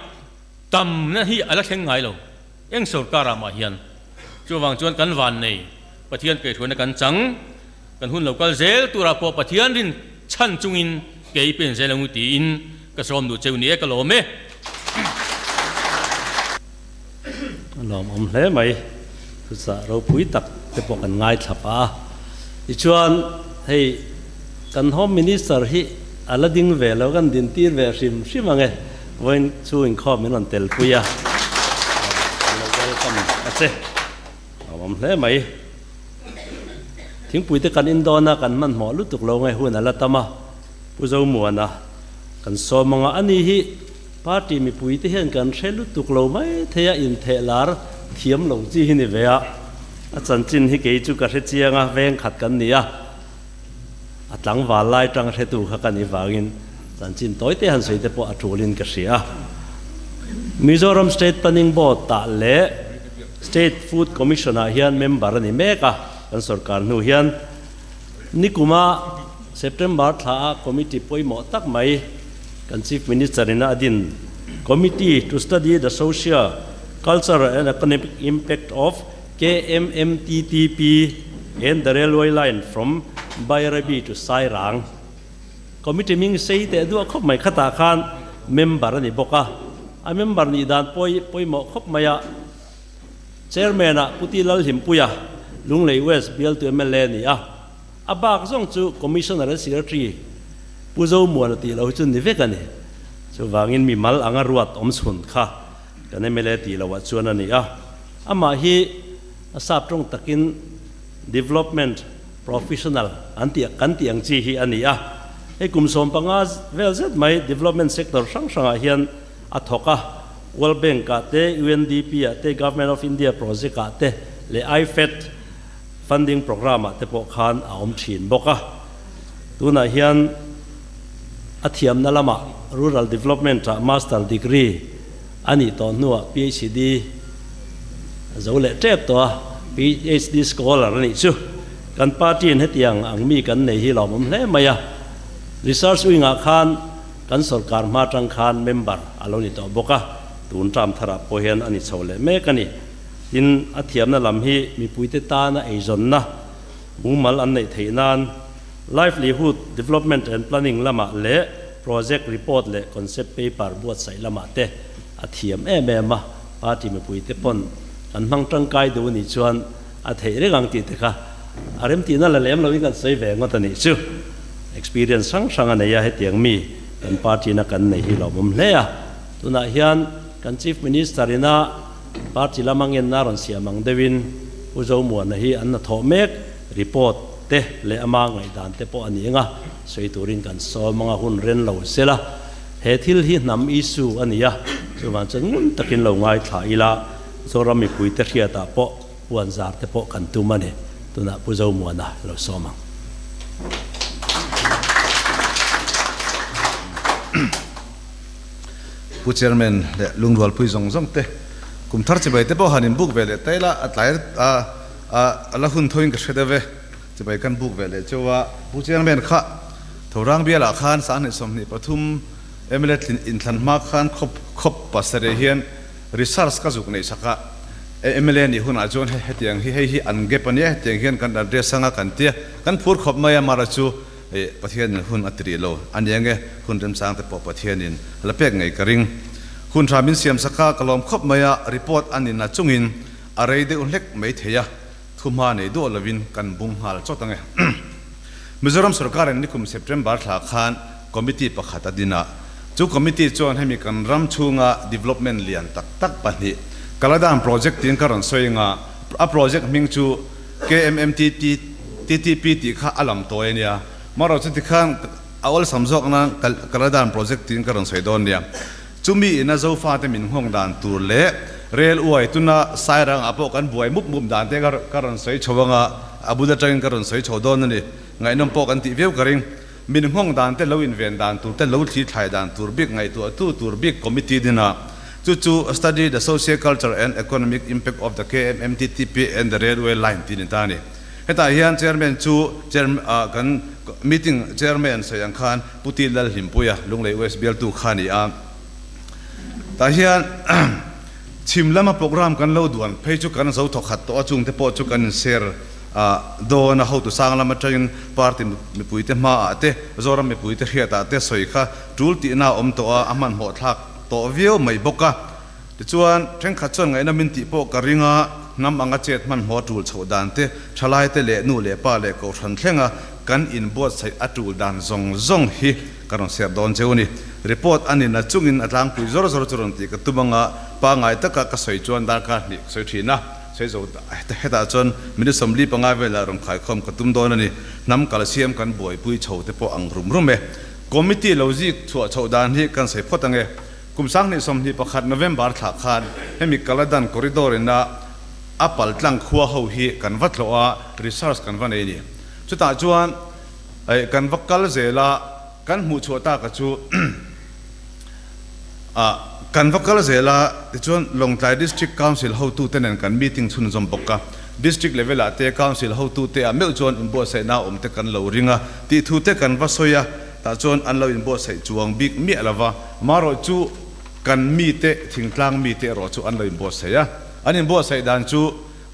tamna hi a la thleng ngai lo. Eng sorkar ah mah hian chuvang chuan kan van nei Pathian kaihhruaina kan chang, kan hun lo kal zel turah pawh Pathian rin chhan chungin kei pen zel angu tiin ka sawm duh cheu ni e ka lawm e. A lawmawm hle mai. Thuchah ropui tak te pawh kan ngaithla pah a. Tichuan hei kan Home Minister hi a la ding ve lo, kan dintir ve hrim hrim ang e. Vawiin chu inkhawm min rawn telpui a, kan lo welcome a che. A lawmawm hle mai. Thingpui te kan in dawn a, kan hmanhmawh lutuk lo nge hun a la tam a. Pu Zomuana kan sawm ang a, ani hi Party mipui te hian kan hre lutuk lo mai thei a, intheh lar thiam lo chi hi ni ve a, a chanchin hi kei chu ka hre chiang a, veng khat kan ni a, a tlangval lai tang hretu kha ka ni vangin chanchin tawi te han sawi te pawh a tulin ka hria. Mizoram State Planning Board tah leh State Food Commission ah hian member a ni mek a, kan sorkar hnu hian nikuma September thla a committee pawimawh tak mai kan Chief Minister in a din Committee to Study the Social, Cultural and Economic Impact of KMMTTP and the Railway Line from Bairabi to Sairang Committee hming sei teh duah khawp mai khatah khan member a ni bawk a, a member nih dan pawimawh khawp mai a. Chairman ah Pu Ti Lalhlimpuia, Lunglei West bialtu mla a ni a. A bak zawng chu Commissioner leh Secretary Pu Zomuana tih loh hi chu ni vek a ni. Chuvangin mimal anga ruat awm chhun kha kan mla tih loh ah chuan a ni a. Amah hi a sap tawng takin Development Professional an tih kan tih ang chi hi a ni a. Hei kum 15 vel zet mai development sector hrang hrangah hian a thawk a, World Bank ah te, UNDP ah te, Government of India project ah te leh IFAD funding programme ah te pawh khan a awm thin bawk a. Tunah hian a thiamna lamah Rural Development ah Master Degree a nih tawh hnuah PhD a zo leh tep tawh a, PhD scholar a nih chu. Kan party in hetiang ang mi kan nei hi lawmawm hle mai a. Research wing ah khan kan sorkar hma atang khan member a lo ni tawh bawk a, tun term tharah pawh hian a ni chho leh mek a ni. Tin, a thiamna lam hi mipuite tana eizawnna mumal an neih theih nan Livelihood Development and Planning lamah leh Project Report leh Concept Paper buatsaih lamah te a thiam em em a, party mipuite pawn kan hmang tangkai duh a nih chuan a theih reng ang tih te kha a remtihna la lem loin kan sawi ve ngawt a nih chu. Experience hrang hrang a nei a, hetiang mi kan party na kan nei hi lawmawm hle a. Tunah hian kan Chief Minister ina party lama ngenna rawn siam ang deuhin Pu Zomuana hi an hnathawh mek report te leh ama ngaihdan te pawh a ni anga sawi turin kan sawm anga hun ren lo sela he thil hi hnam issue a ni a, chuvang chuan ngun takin lo ngaithla ila Zoram mipuite hriatah pawh Puan zar te pawh kan tum a ni. Tunah Pu Zomuana lo sawm ang. Pu Chairman leh lungrualpui zawng zawng te, kum thar chibai te pawh han in buk ve leh ta ila, a tlai a la hun thoin ka hre deuh e, chibai kan buk ve leh cheu a. Pu Chairman kha Thorang bialah khan 2023 mla inthlan hma khan khawp khawp pasarih hian research ka zuk neih sak a, mla nih hunah chuan hetiang hi hei hi an gap a nia, hetiang hian kan address anga kan tia, kan phur khawp mai a, mara chu Pathianin hun a ti rih lo a nia nge, hun remchang te pawh Pathianin la pek ngei ka ring. Hun tha min siam sak a, ka lawm khawp mai a, report a nina chungin a rei deuh hlek mai thei a, thuhma nei duah lovin kan bung nghal chawt ange. Mizoram sorkarin nikum September thla khan Committee pakhat a din a, chu committee chuan hemi kan ram chhunga development lian tak tak pahnih, Kaladan project tiin ka rawn sawi anga, a project hming chu KMMTT TTP tih kha a lam tawi a nia, marawh chu tikhan a awlsam zawk nan Kaladan project tiin ka rawn sawi dawn nia. Chumi ina Zofate min nghawng dan tur leh rel uai tuna Sairangah pawh kan buai mup mup dan te ka rawn sawi chho anga, a bul atangin ka rawn sawi chho dawn a ni. Ngaihnawm pawh kan tih viau ka ring. Min nghawng dan te lo inven dan tur te lo thli thlai dan tur bik ngaihtuahtu tur bik committee dinah chu chu Study the Socio Cultural and Economic Impact of the KMMTTP and the Railway Line tih ni ta a ni. Hetah hian Chairman chu chair kan meeting chairman sawi ang khan Pu Ti Lalhlimpuia Lunglei West bialtu kha a ni a. Tah hian chhim lama program kan lo duan phei chu kan zo thawkhat tawh a chungte pawh chu kan inshare dawn a hotu sang lam atangin party mipuite hmaah te Zoram mipuite hriatah te sawi kha tul tihna a awm tawh a, a hmanhmawh thlak tawh viau mai bawk a. Tichuan, thenkhat chuan ngaihna min tih pawh ka ring a, hnam anga chet hmanhmawh a tul chhoh dan te, thalaite leh nu leh pa leh kohhran thlenga kan inbuatsaih a tul dan zawng zawng hi ka rawn share dawn cheu a ni. Report a nina chungin a tlangpui zawr zawr chu rawn tih ka tum anga pangngai taka ka sawi chuan darkar hnih ka sawi thin a. Sawi zo hetah chuan minute 45 velah rawn khaikhawm ka tum dawn a ni. Hnam kalsiam kan buaipui chho te pawh ang rum rum e. Committee lo zik chhuah chhoh dan hi kan sawi phawt ang e. Kum 2021 November thla khan hemi Kaladan Corridor ina a pal tlang khua ho hi kan va tlawh a, research kan va nei a ni. Chutah chuan kan va kal zel a, kan hmuh chhuah taka chu kan va kal zel a, tichuan Lawngtlai District Council hotute nen kan meeting chhunzawm bawk a, District level ah te Council hotute ah meuh chuan inbuatsaihna awm te kan lo ring a tih thu te kan va sawi a, tah chuan an lo inbuatsaih chuang bik miah lo va, marawh chu kan mite thingtlang mite erawh chu an lo inbuatsaih a, an inbuatsaih dan chu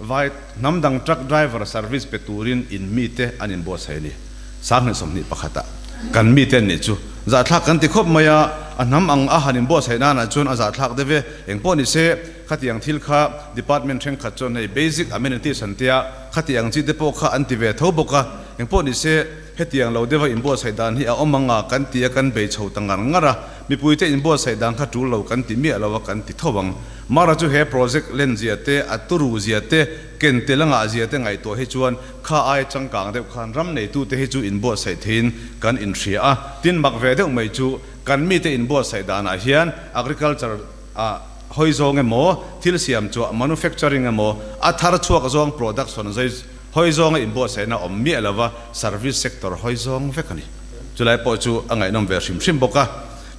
vai hnam dang truck driver service pe turin in mite an inbuatsaih a ni. 2021 ah kan mite an nih chu zahthlak kan ti khawp mai a, a hnam ang a han inbuatsaih nanah chuan a zahthlak deuh e, engpawh ni se khatiang thil kha department thenkhat chuan hei basic amenities an tia khatiang chi te pawh kha an ti ve tho bawk a, engpawh ni se hetiang lo deuha inbuatsaih dan hi a awm ang a kan ti a kan bei chho ta ngar ngar a. Mipuite inbuatsaih dan kha tul lo kan ti miah lo a kan ti tho ang. Mara chu he project len zia te, a turu zia te, ken tel a ngah zia te ngaihtuah hi chuan kha ai changkang deuh khan ram neitute hi chu inbuatsaih theiin kan inhria a. Tin mak ve deuh mai chu kan mite inbuatsaih danah hian agriculture ah hawi zawng emaw, thil siam chhuah, manufacturing, emaw, a thar chhuak zawng, production, hawi zawnga inbuatsaihna awm miah lova service sector hawi zawng vek a ni. Chulai pawh chu a ngaihnawm ve hrim hrim bawk a.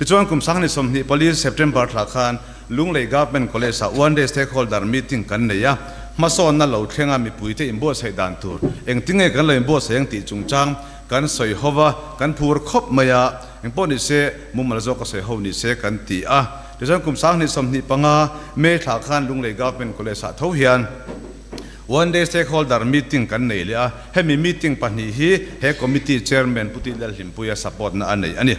Tichuan kum 2024 September thla khan Lunglei Government College ah One Day Stakeholder Meeting kan nei a, hmasawnna lo thlenga mipuite inbuatsaih dan tur engtinge kan lo inbuatsaih ang tih chungchang kan sawi ho va, kan phur khawp mai a, engpawh ni se mumal zawk a sawi ho ni se kan ti a. Tichuan kum 2025 May thla khan Lunglei Government College ah tho hian One Day Stakeholder Meeting kan nei leh a, hemi meeting pahnih hi he Committee Chairman Pu Tih Lalhlimpuia support na a nei a ni.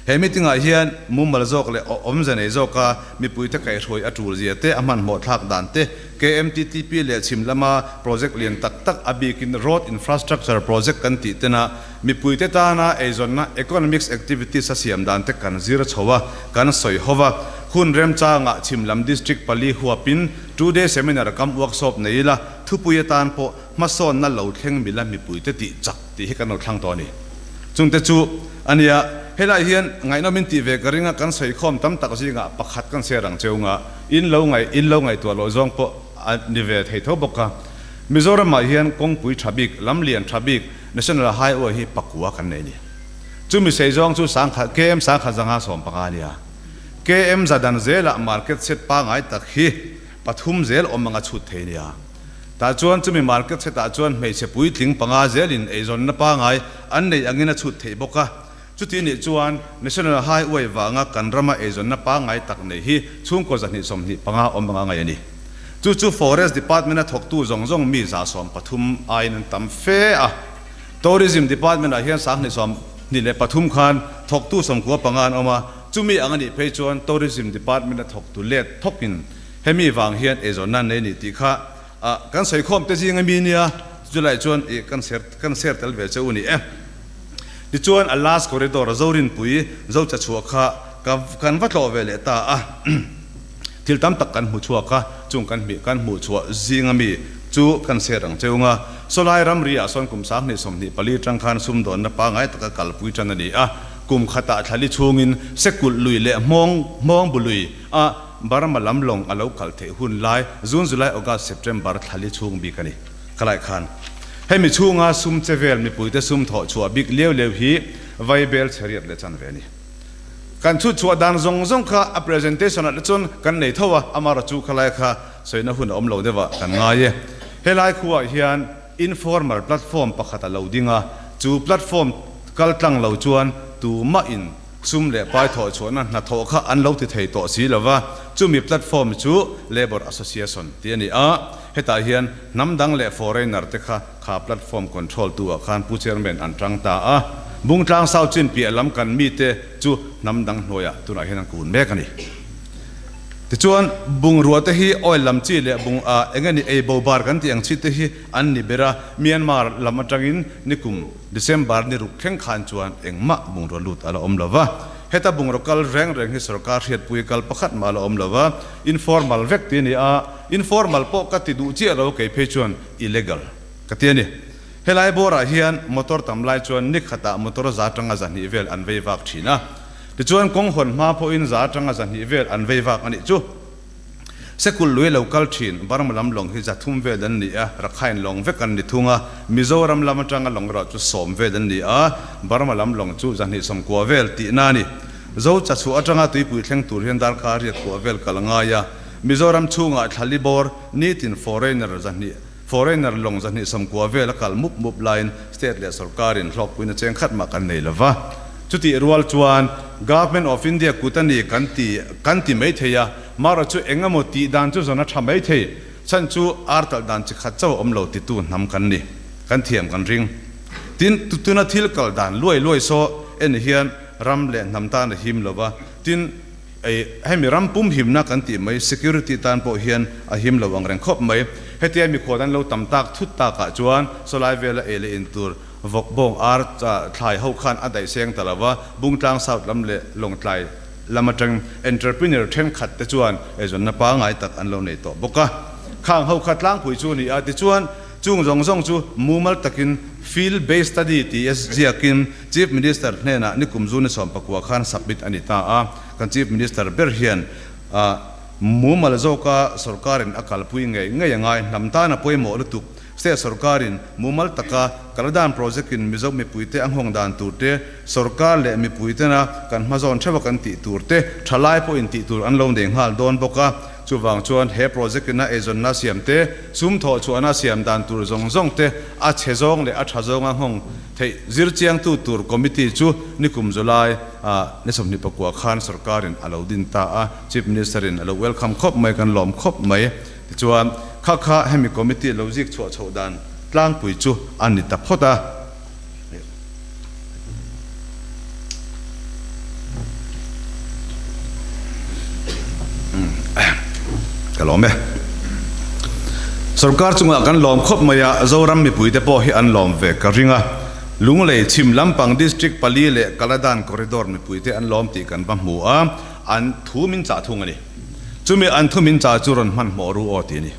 He meeting ah hian mumal zawk leh awmze nei zawka mipuite kaihhruai a tul zia te, a hmanhmawh thlak dan te, KMTTP leh chhim lama project lian tak tak a bikin road infrastructure project kan tih tena mipuite tana eizawnna economics activities a siam dan te kan zir chho a, kan sawi ho va. Hun remchangah chhim lam district pali huapin Two day seminar kam workshop nei ila, thupui atan pawh hmasawnna lo thleng mila mipuite tih chak tih hi kan lo thlang tawh a ni. Chungte chu a nia, helai hian ngaihnawmin tih ve ka ring a, kan sawikhawm tam tak zingah pakhat kan share ang cheu nga, in lo ngaih in lo ngaihtuah loh zawng pawh a ni ve thei tho bawk a. Mizoramah hian kawngpui tha bik, lam lian tha bik, National Highway hi pakua kan nei a ni. Chumi sei zawng chu sangkhat KM 1515 a nia. KM za dan zelah market set pangai tak hi pathum zel awm anga chhut thei nia. Tah chuan chumi market set ah chuan hmeichhe puitling panga zelin eizawnna pangai an neih angin a chhut theih bawk a. Chuti nih chuan National Highway vanga kan rama eizawnna pangai tak nei hi chhungkaw 225 awm anga ngaih a ni. Chu chu Forest Department a thawktu zawng zawng mi 130 aiin an tam fe a. Tourism Department ah hian 2023 khan thawktu 95 an awm a, chumi ang a nih phei chuan Tourism Department a thawktu let thawkin hemi vang hian eizawnna an nei a ni tih kha kan sawikhawm te zing ami nia, chulai chuan ih kan share kan share tel ve che u ni e. Tichuan a last corridor Zorinpui Zocha chhuah kha ka kan va tlawh ve leh ta a. Thil tam tak kan hmu chhuak a, chung kan hmih kan hmuh chhuah zing ami chu kan share ang cheu nga. Sawlai ramri ah sawn kum 2024 tang khan sumdawnna pangai taka kalpui tan a ni a, kum khatah thlali chhungin Sekulh lui leh Hmawng Hmawng bu lui a Burma lam lawng a lo kal theih hun lai June, July, August, September thlali chhung bik a ni. Khalai khan hemi chhunga sum che vel mipuite sum thawh chhuah bik liau liau hi Vaibel chheriat leh chan ve a ni. Kan chhut chhuah dan zawng zawng kha a presentation ah te chuan kan nei tho a, amara chu khalai kha sawina hun a awm lo deuh ah kan ngai e. Helai khuah hian informal platform pakhat a lo ding a, chu platform kal tlang lo chuan tumah in sum leh pai thawh chhuahna hnathawh kha an lo ti thei tawh si lo va, chumi platform chu Labour Association tih a ni a, hetah hian hnam dang leh foreigner te kha Kha platform control tu ah khan Pu Chairman an tang ta a, Bungtlang South chin piah lam kan mite chu hnam dang hnuaiah tunah hian an kun mek a ni. Tichuan, bungrua te hi oil lam chi leh bung ah eng eng ei bo bar kan tih ang chi te hi an ni ber a, Myanmar lam atangin nikum December ni ruk thleng khan chuan engmah bungrua lut a la awm lo va. Heta bungraw kal reng reng hi sorkar hriatpui kal pakhat mah a la awm lo va, informal vek ti a ni a, informal pawh ka ti duh chiah lo kei phei chuan illegal ka ti a ni. Helai bawrah hian motor tam lai chuan ni khatah motor za atanga zahnih vel an vei vak thin a, tichuan kawng hawn hma pawhin za atanga zahnih vel an vei vak a nih chu. Sekul lui lo kal thin Burma lam lawng hi 300 vel an ni a, Rakhine lawng vek an ni thung a, Mizoram lam atanga lawng erawh chu 10 vel an ni a, Burma lam lawng chu 290 vel tihna a ni. Zo Chachu atanga tuipui thleng tur hian darkar riat kua vel kal a ngai a, Mizoram chhungah thlali bawr Nitin foreigner 200, foreigner lawng 290 vel a kal mup mup laiin state leh sorkarin hlawkpuina cheng khat mah kan nei lova. Chutih rual chuan Government of India kut a ni kan ti kan ti mai thei a, mara chu eng emaw tih dan chu zawn a tha mai thei, chhan chu ar talh dan chi khat chauh a awm lo titu hnam kan ni, kan thiam kan ring. Tin, tuna thil kal dan luai luai saw en hian ram leh hnam tan a him lova, tin, Ei, hemi ram pum himna kan tih mai, security tan pawh hian a him lo ang reng khawp mai. Hetia mikhual an lo tam tak thut takah chuan sawlai vela ei leh in tur Vawk bawng ar thlai ho khan a daih seng ta lo va, Bungtlang South lam leh Lawngtlai lam atang entrepreneur thenkhat te chuan eizawnna pangngai tak an lo nei tawh bawk a. Khang ho kha tlangpui chu a ni a, tichuan chung zawng zawng chu mumal takin field based study ti a ziakin Chief Minister hnenah nikum June 19 khan submit a ni ta a. Kan Chief Minister ber hian mumal zawka sorkarin a kalpui ngei ngei a ngai, hnam tan a pawimawh lutuk. State sorkarin mumal taka Kaladan project-in Mizo mipuite a nghawng dan tur te, sorkar leh mipuitena kan hmazawn theuha kan tih tur te, thalai pawhin tih tur an lo nei nghal dawn bawk a. Chuvang chuan he project-in a eizawnna siam te, sum thawh chhuahna siam dan tur zawng zawng te a chhe zawng leh a tha zawnga nghawng theih zir chiangtu tur committee chu nikum July ni 29 khan sorkarin a lo din ta a, Chief Minister-in a lo welcome khawp mai, kan lawm khawp mai. Tichuan, kha kha hemi committee lo zik chhuah chhoh dan tlangpui chu a ni ta phawt a. Ka lawm e. Sorkar chungah kan lawm khawp mai a, Zoram mipuite pawh hi an lawm ve ka ring a. Lunglei chhim lampang district pali leh Kaladan corridor mipuite an lawm tih kan va hmu a, an thu min chah thung a ni. Chumi an thu min chah chu rawn hmanhmawh ru aw ti a ni.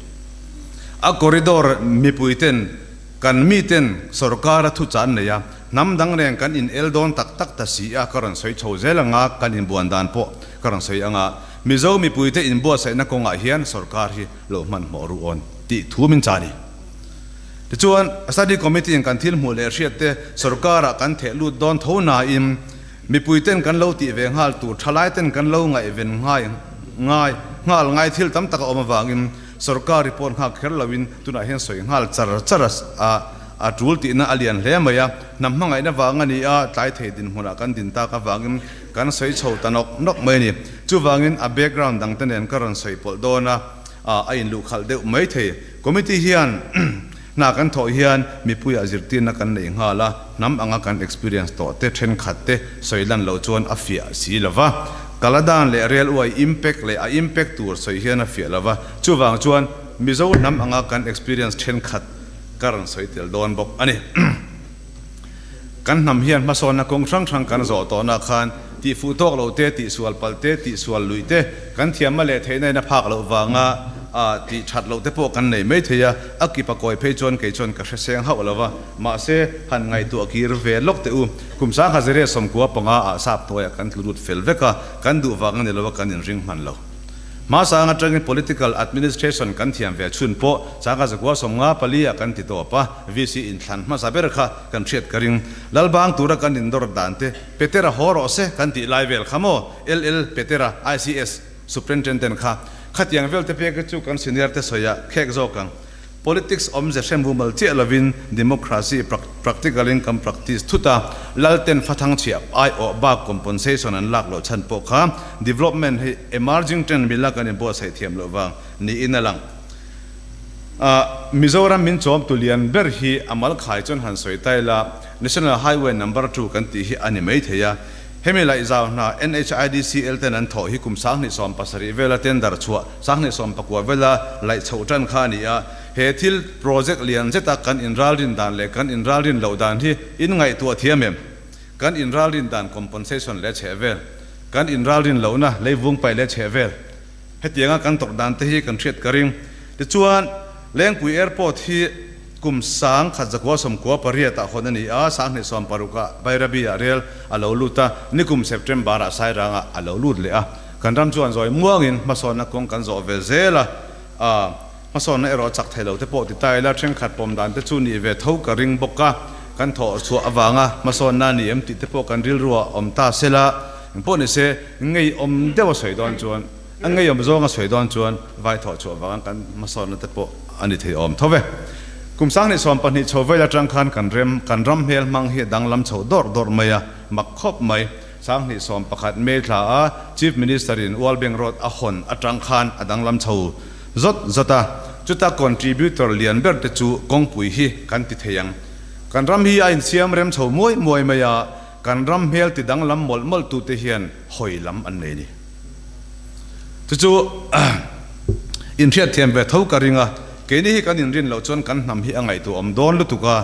A corridor mipui ten kan mi ten sorkar a thu chan nei a, hnam dang nen kan in el dawn tak tak ta si a ka rawn sawi chho zel anga kan inbuan dan pawh ka rawn sawi anga Mizo mipui te inbuatsaihna kawngah hian sorkar hi lo hmanhmawh ru awn tih thu min chah a ni. Tichuan Study Committee in kan thil hmuh leh hriat te sorkar ah kan theh lut dawn tho nain Mipui ten kan lo tih ve nghal tur, thalai ten kan lo ngaihven ngai ngai nghal ngai thil tam tak a awm avangin sorkar report nghak kher loin tunah hian sawi nghal char char a a tul tihna a lian hle mai a. Hnam hmangaihna vang a ni a, tlai thei dinhmunah kan din tak avangin kan sawi chho ta nawk nawk mai a ni. Chuvangin a background dang te nen ka rawn sawi pawlh dawn a, a inluhkhalh deuh mai thei. Committee hian Hna kan thawh hian mipuiah zirtirna kan nei nghal a, hnam anga kan experience tawh te thenkhat te sawi lan loh chuan a fiah si lo va. Kaladan leh railway impact leh a impact tur sawi hian a fiah lo va, chuvang chuan Mizo hnam anga kan experience thenkhat ka rawn sawi tel dawn bawk a ni. Kan hnam hian hmasawnna kawng hrang hrang kan zawh tawhna khan tihfuh tawk loh te, tihsual palh te, tihsual luih te, kan thiamna leh theihna in a phak loh vanga tih that loh te pawh kan nei mai thei a, a kip a kawi phei chuan kei chuan ka hre seng hauh lo va, mahse han ngaihtuah kir ve lawk teh u. Kum sangha zireh 95 ah sap hnuaiah kan tlu lut fel vek a, kan duh vang a ni lo a, kan inring hman lo. Hmasang atangin political administration kan thiam ve chhun pawh sangha zakua 54 ah kan ti tawp a, VC inthlan hmasa ber kha kan hriat ka ring. Lalbang tura kan indawr dan te Petera haw rawh se kan tih lai vel kha maw? LL Petera ICS Superintendent kha khatiang vel te pek hi chu kan senior te sawi ah khek zawk ang. Politics awmze hrem mumal chiah lovin democracy practical in kan practice thut a, Lalten fathang chhiah aiawh bak compensation an lak loh chhan pawh kha development hi emerging trend mila kan inbuatsaih thiam loh vang niin a lang. Mizoram min chawm tu lian ber hi a mal khai chuan han sawi ta ila, National Highway Number Two kan tih hi a ni mai thei a. Hemi laihzau hna NHIDCL ten an thawh hi kum 2017 vela tender chhuah 2019 vela laih chhoh tan kha a ni a. He thil project lian zeta kan inralrin dan leh kan inralrin loh dan hi in ngaihtuah thiam em? Kan inralrin dan compensation leh chheh vel, kan inralrin lohna leivung paih leh chheh vel, hetianga kan tawrh dan te hi kan hriat ka ring. Tichuan, Lengpui Airport hi Kum 1998 ah hawn a ni a, 2060 ah Bairabi ah rel a lo lut a, nikum September ah Sairang ah a lo lut leh a. Kan ram chuan zawi muangin hmasawnna kawng kan zawh ve zel a, hmasawnna erawh chak thei lo te pawh ti ta ila thenkhat pawm dan te chu nih ve tho ka ring bawk a, kan thawh chhuah avanga hmasawnna a ni em tih te pawh kan rilru ah awm ta sela, engpawh ni se ngeiawm deuh a sawi dawn chuan A ngeiawm zawng a sawi dawn chuan vai thawh chhuah vanga kan hmasawnna te pawh a ni thei awm tho ve. Kum 2020 chho vel atang khan kan rem kan ram hmel hmang hi a danglam chho dawrh dawrh mai a, mak khawp mai. 2011 May thla a Chief Minister in Ualbeng Road a hawn atang khan a danglam chho zawt zawt a, chuta contributor lian ber te chu kawngpui hi kan ti thei ang. Kan ram hi a insiam rem chho muai muai mai a, kan ram hmel ti danglam mawlh mawlh tute hian hawi lam an nei ni. Chu chu inhriatthiam ve tho ka ring a, keini hi kan inrin loh chuan kan hnam hi a ngaihtuah awm dawn lutuk a.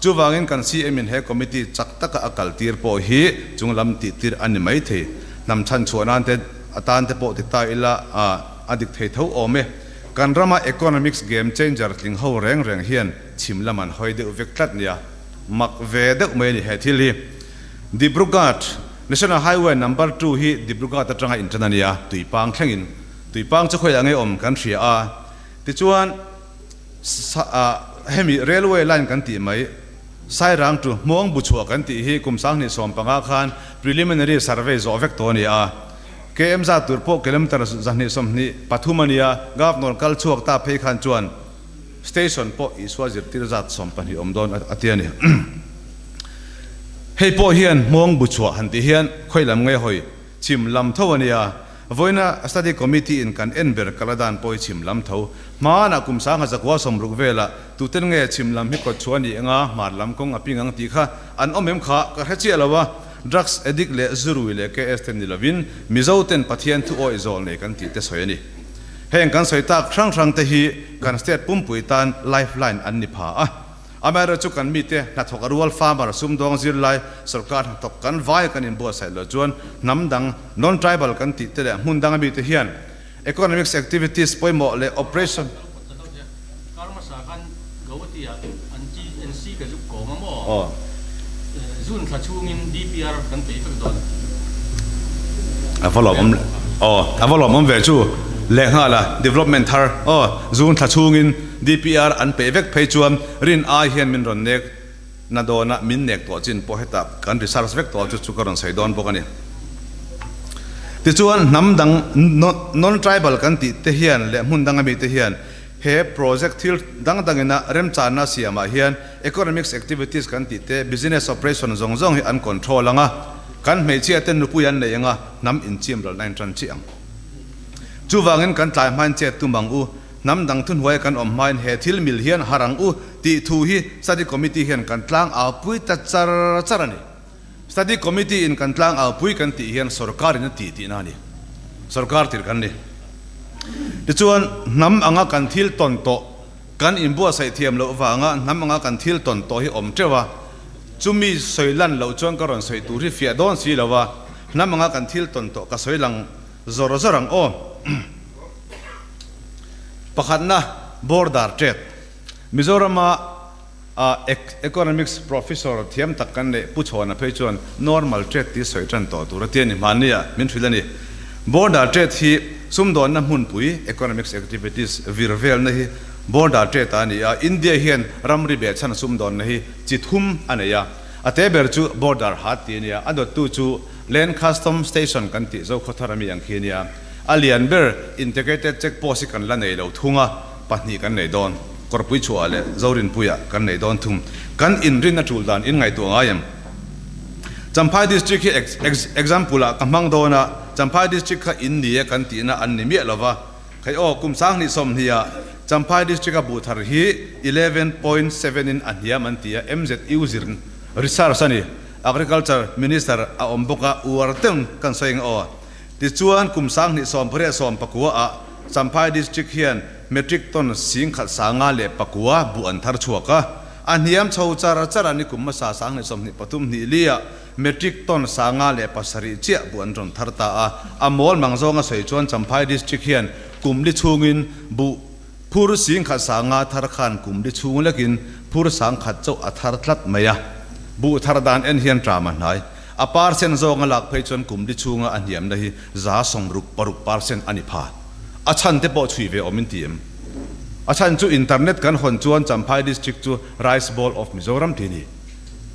Chuvangin kan CM in he committee chak taka a kal tir pawh hi chunglam tih tir a ni mai thei. Hnam chhan chhuah nan te atan te pawh ti ta ila a dik thei tho awm e. Kan rama economics game changer tling ho reng reng hian chhim lam an hawi deuh vek tlat nia. Mak ve deuh mai a ni he thil hi. Dibrugarh National Highway Number Two hi Dibrugarh atanga intan a nia, Tuipang thlengin. Tuipang chu khawiah nge awm kan hria a, tichuan hemi railway line kan tih mai, Sairang to Hmuang Buchhuah kan tih hi kum 2015 khan preliminary survey zawh vek tawh a ni a. KM zat tur pawh kilometre 123 a nia, Governor kal chhuak ta phei khan chuan station pawh Isua zirtir zat 12 awm dawn a ti a ni. Hei pawh hian Hmuang Buchhuah han tih hian khawi lam nge hawi chhim lam tho a nia. Vawiina Study Committee in kan en ber kal a dan pawh hi chhim lam tho. Hmanah kum 1960 velah tuten nge chhim lam hi kawt chhuah a nih anga hmar lam kawng a ping ang tih kha an awm em kha ka hre chiah lo a, drugs addict leh zurui leh KS te ni lovin Mizo ten Pathian thu awih zawl nei kan tih te sawi a ni. Heng kan sawi tak hrang hrang te hi kan state pumpui tan lifeline an ni pha a. Amaherawh chu kan mite hnathawk a rual farmer sumdawng zirlai sorkar hnathawk kan vai kan inbuatsaih loh chuan hnam dang non tribal kan tih te leh hmun danga mite hian economics activities pawimawh leh operation A va lawmawm aw a va lawmawm ve chu lehnghal a development thar aw zun thla chhungin DPR an peih vek phei chuan rin ai hian min rawn nek na dawn a, min nek tawh chin pawh hetah kan research vek tawh chu chu ka rawn sawi dawn bawk a ni. Tichuan hnam dang non-tribal kan tih te hian leh hmun danga mite hian he project thil dang dangina remchanna siamah hian economics activities kan tih te business operation zawng zawng hi an control ang a, kan hmeichhia te nupui an nei ang a, hnam inchimralna in tan chiah ang. Chuvangin kan tlai hmain chet tum ang u. Hnam dang thuhnuaia kan awm hmain he thil mil hian har ang u tih thu hi Study Committee hian kan tlang au pui ta char char a ni. Study Committee in kan tlang au pui kan tih hian sorkar in a tih tihna a ni. Sorkar tir kan ni. Tichuan, hnam anga kan thil tawn tawh, kan inbuatsaih thiam loh vanga hnam anga kan thil tawn tawh hi awm teuh a, chumi sawi lan loh chuan ka rawn sawi tur hi fiah dawn si lo a, hnam anga kan thil tawn tawh ka sawi lang zawr zawr ang aw. Pakhatna, Border Trade. Mizorama Economics Professor thiam tak kan neih Pu Chhawna phei chuan Normal Trade tih sawi tan tawh tur a ti a ni. Hmannia min hrilh a ni. Border Trade hi sumdawnna hmunpui, economics activities, vir velna hi Border Trade a ni a. India hian ramri behchhan sumdawnna hi chi thum a nei a. A te ber chu Border Haat tih a ni a. A dawttu chu Land Custom Station kan tih Zokhawthar ami ang khi a ni a. A lian ber Integrated Check Post hi kan la nei lo thung a, pahnih kan nei dawn. Kawrpui chhuah leh Zorinpuia kan nei dawn thung. Kan inrin a tul dan in ngaihtuah ngai em? Champhai District hi example ah ka hmang dawn a, Champhai District kha in ni e kan tihna an ni miah lova. Khai aw, kum 2020 ah Champhai District a buh thar hi 11.7 in a hniam an ti a, MZU zir research a ni. Agriculture Minister a awm bawk a, uar teng kan sawi ang aw. Tichuan, kum 2019 ah Champhai District hian metric ton 10,509 buh an thar chhuak a, a hniam chho char char a ni kum hmasa 2023 ah metric ton 507 chiah buh an rawn thar ta a, a mawl mang zawnga sawi chuan Champhai District hian kum li chhungin buh phur 10,500 thar khan kum li chhung lekin phur 10,000 chauh a thar tlat mai a, buh thar dan en hian ṭam a hnai. A percent zawng a lak phei chuan kum li chhunga a hniamna hi 60% a ni pha. A chhan te pawh chhui ve awm in ti em? A chhan chu internet kan hawn chuan Champhai District chu Rice Bowl of Mizoram ti a ni.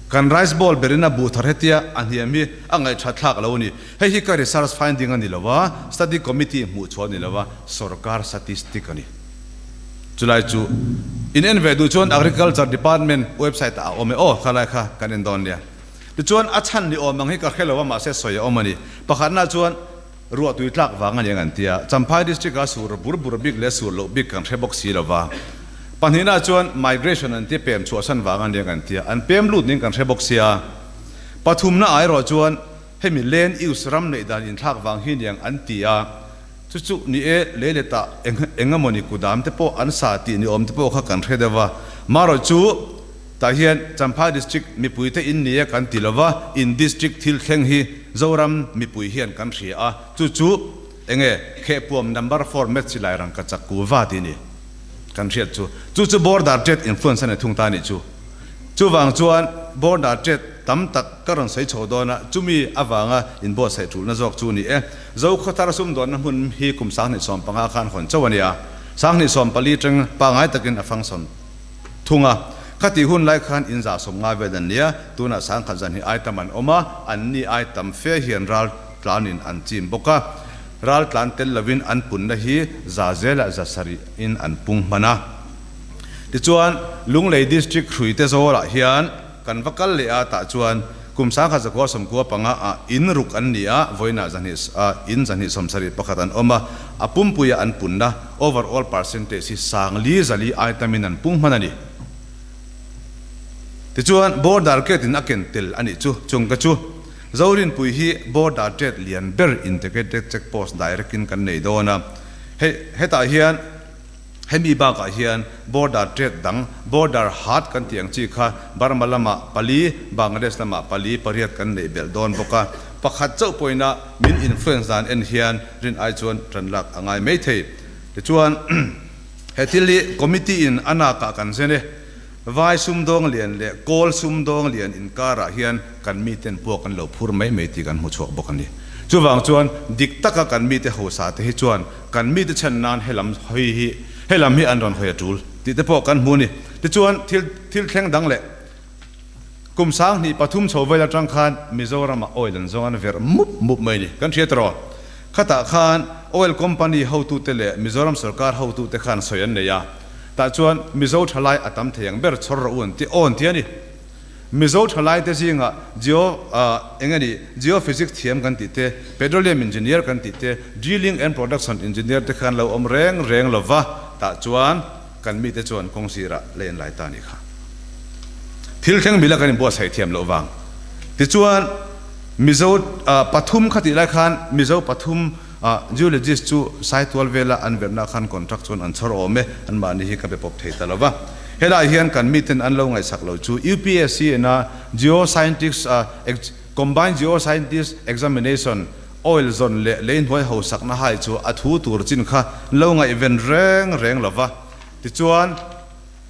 Kan Rice Bowl berin a buh thar hetia a hniam hi a ngaihthat thlak lo a ni. Hei hi ka research finding a ni lo a, study committee hmuh chhuah a ni lo a, sorkar statistic a ni. Chulai chu in en ve duh chuan Agriculture Department website ah a awm e aw, khalai kha kan en dawn nia. Tichuan, a chhan ni awm ang hi ka hre lo a, mahse sawi a awm a ni. Pakhatna chuan ruah tui tlak vang a ni ang an ti a, Champhai District-a sur bur bur bik leh sur loh bik kan hre bawk si lo va. Pahnihna chuan migration an ti pem chhuahsan vang a ni ang an ti a, an pem lut niin kan hre bawk sia. Pathumna erawh chuan hemi land use ram neih dan inthlak vang hi ni ang an ti a, chu chu ni e, lei letah eng eng emawni kudam te pawh an sa tih ni awm te pawh kha kan hre deuh va. Marawh chu. Tah hian Champhai District mipuite in nia kan ti lova, in District thil thleng hi Zoram mipui hian kan hria a, chu chu enge Khehpuam Number Format silai rangkachak kuva tih ni kan hriat chu. Chu chu Border Trade influence a ni thung ta nih chu. Chuvang chuan Border Trade tam tak ka rawn sawi chho dawn a, chumi avanga inbuatsaih tulna zawk chu ni e. Zokhawthar sumdawnna hmun hi kum 2015 khan hawn chauh a ni a, 2014 teng pangngai takin a function thung a. Khatih hun lai khan in 150 vel an nia, tunah 10,000 zan hi ai tam an awm a, an ni ai tam fe hian ral tlanin an chim bawk a. Ral tlan tel lovin an punna hi za zelah 700 in an pung hman a. Tichuan, Lunglei District Hruite Zawlah hian kan va kal leh a, tah chuan kum 1995 ah in ruk an ni a, vawiinah zahnih in 271 an awm a, a pumpuia an punna, overall percentage, hi sangli zali ai tamin an pung hman a ni. Tichuan, border gate in a ken tel a nih chu, chung ka chu Zorinpui hi border trade lian ber integrated check post direct in kan nei dawn a, hei hetah hian, Hemi bakah hian border trade dang, border haat kan tih ang chi kha Burma lamah pali, Bangladesh lamah pali, pariat kan neih belh dawn bawk a. Pakhat chauh pawhin-a min influence dan en hian rin ai chuan tan lak a ngai mai thei. Tichuan, he thil hi committee in a nakah kan zen e. Vai sumdawng lian leh kawl sumdawng lian inkarah hian kan miten puak an lo phur mai mai tih kan hmu chhuak bawk a ni. Chuvang chuan dik taka kan mite hausa te hi chuan kan mite chhan nan helam hawi hi helam hi an rawn hawi a tul tih te pawh kan hmu a ni. Tichuan thil thil thleng dang leh kum 2003 chho vel atang khan Mizoramah oil an zawng an verh mup mup mai a ni. Kan hria tawh. Khatah khan oil company hotute leh Mizoram sorkar hotute khan sawi an nei a. Tah chuan Mizo thalai a tam thei ang ber chhawr rawh u an ti awn ti a ni. Mizo thalai te zingah geo eng a nih geophysics thiam kan tih te, petroleum engineer kan tih te, drilling and production engineer te khan lo awm reng reng lo va, tah chuan kan mite chuan kawng sirah lei an lai ta a nih kha. Thil thleng mila kan inbuatsaih thiam loh vang. Tichuan Mizo pathum kha tih lai khan Mizo pathum Geologist chu Saitual vela an verhna khan contract chuan an chhawr awm e, anmahni hi ka be pawp thei ta lo va. Helai hian kan miten an lo ngaihsak lo chu UPSC ina Geoscientist Combined Geoscientist Examination oil zawn leh lei hnuai hosakna hai chu a thu tur chin kha lo ngaihven reng reng lo va. Tichuan.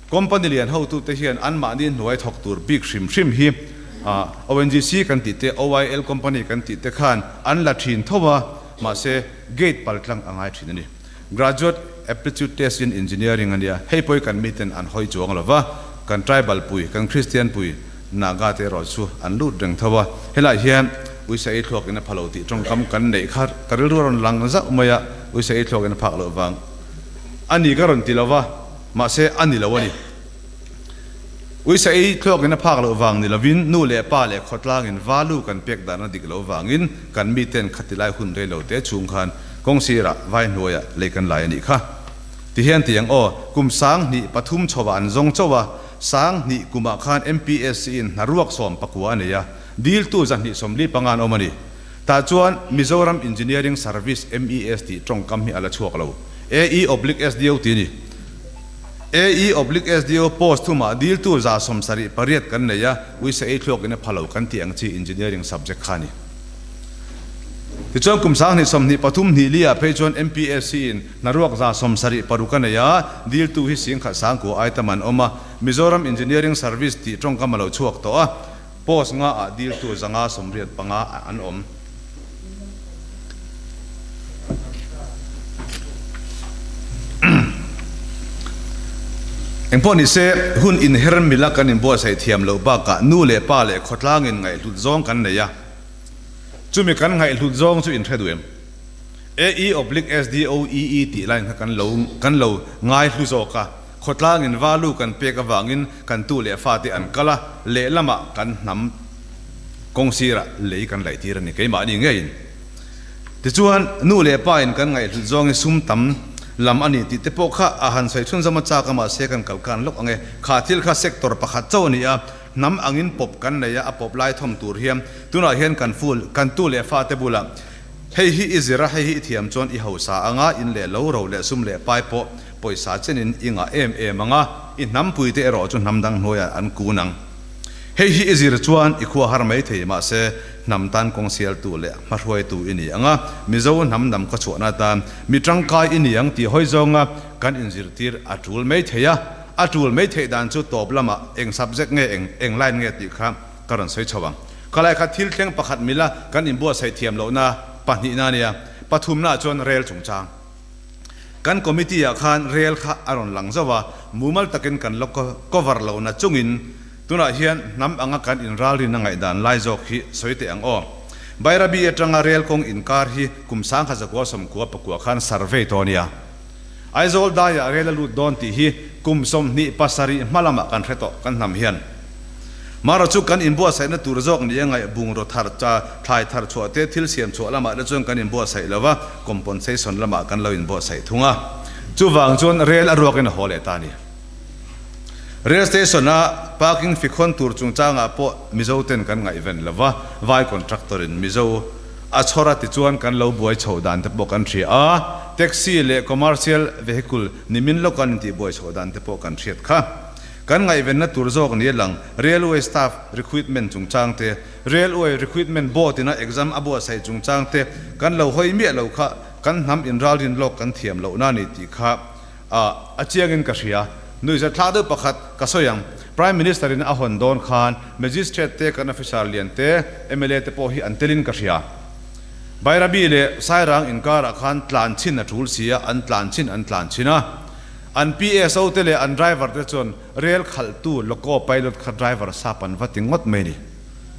Company lian hotute hian anmahni hnuai thawk tur bik hrim hrim hi ONGC kan tih te, OIL company kan tih te khan an la thin tho a, mahse gate pal tlang a ngai thin a ni. Graduate Aptitude Test in Engineering a nia, hei pawhi kan miten an hawi chuang lo va, kan tribal pui, kan Christian pui Naga te erawh chu an lut reng tho a. Helai hian uisa ei thluak in a pha lo tih tawngkam kan neih kha ka rilru a rawn lang zauh mai a, uisa ei thluak in a phak loh vang a ni ka rawn ti lo va. Mahse, a ni lo a ni. Uisa ei thluakin a phak loh vang ni lovin nu leh pa leh khawtlangin valu kan pek dan a dik loh vangin kan miten khati lai hun rei lo te chhung khan kawng sirah vai hnuaiah lei kan lai a nih kha. Ti hian ti ang aw, kum 2003 chhovah an zawng chauh a, 2000 kumah khan MPSC in hnaruak 19 a nei a, diltu 245 an awm a ni. Tah chuan Mizoram Engineering Service, MES, tih tawngkam hi a la chhuak lo. AE oblique SDO tih a ni. AE oblique SDO post thumah diltu 78 kan nei a, uisa ei thluakin a pha lo kan tih ang chi engineering subject kha a ni. Tichuan kum 2023 hnih li ah phei chuan MPSC in hnaruak 76 a nei a, diltu hi 10,000 sangkua ai tam an awm a, Mizoram Engineering Service tih tawngkam a lo chhuak tawh a. Post nga ah diltu 585 an awm. Engpawh ni se, hun inher mila kan inbuatsaih thiam loh bakah nu leh pa leh khawtlangin ngaihhlut zawng kan nei a. Chumi kan ngaihhlut zawng chu inhre duh em? AE oblique SDOEE tih line kha kan lo kan lo ngaihlu zawk a. Khawtlangin valu kan pek avangin kan tu leh fate an kal a, lehlamah kan hnam kawng sirah lei kan laih tir a ni keimahni ngeiin. Tichuan, nu leh pa in kan ngaihhlut zawngin sum tam lam a ni tih te pawh kha a han sawi chhunzawm a chak a, mahse kan kal khan lawk ang e. Kha thil kha sector pakhat chauh a ni a, hnam angin pawp kan nei a, a pawp lai thawm tur hian tunah hian kan ful kan tu leh fate bulah hei hi i zir a, hei hi i thiam chuan i hausa anga in leh lo ro leh sum leh pai pawh pawisa chenin i ngah em em ang a. i hnampuite erawh chu hnam dang hnuaiah an kun ang. Hei hi i zir chuan i khua har mai thei, mahse hnam tan kawng sialtu leh hmahruaitu i ni ang a, Mizo hnam dam khaw chhuahna atan mi tangkai i ni ang tih hawi zawnga kan inzirtir a tul mai thei a, a tul mai theih dan chu tawp lamah eng subject nge eng eng line nge tih kha ka rawn sawi chho ang. Khalai kha thil thleng pakhat mila kan inbuatsaih thiam lohna pahnihna a nia, pathumnaah chuan rel chungchang. Kan committee ah khan rel kha a rawn lang zauh a, mumal takin kan la cover lo na chungin tunah hian hnam anga kan inralrin a ngaihdan lai zawk hi sawi teh ang aw. Bairabi atanga rel kawng inkar hi kum 1900 90 khan survey tawh a nia. Aizawl daiah rel a lut dawn tih hi kum 27 hma lamah kan hre tawh kan hnam hian. Mara chu kan inbuatsaihna tur zawk ni a ngaih bungraw thar cha thlai thar chhuah te thil siam chhuah lamah te chuan kan inbuatsaih lo va, compensation lamah kan lo inbuatsaih thung a. Chuvang chuan rel a ruakin a haw leh ta a ni. Rail station a parking fee khawn tur chungchangah pawh Mizo ten kan ngaihven lo va, vai contractor in Mizo a chhawr a tichuan kan lo buai chhoh dan te pawh kan hria a, taxi leh commercial vehicle nimin lawk an intihbuai chhoh dan te pawh kan hriat kha. Kan ngaihvenna tur zawk ni lang Railway staff recruitment chungchang te, Railway recruitment board ina exam a buatsaih chungchang te kan lo hawi miah lo kha kan hnam inralrin lawk kan thiam lohna ni tih kha a chiangin ka hria. Nuihzat thlak deuh pakhat ka sawi ang. Prime Minister in a hawn dawn khan Magistrate te kan officer lian te, mla te pawh hi an telin ka hria. Bairabi leh Sairang inkarah khan tlan chhin a tul si a, an tlan chhin an tlan chhin a. An PSO te leh an driver te chuan rel khalhtu loco pilot kha driver sap an va ti ngawt mai ni.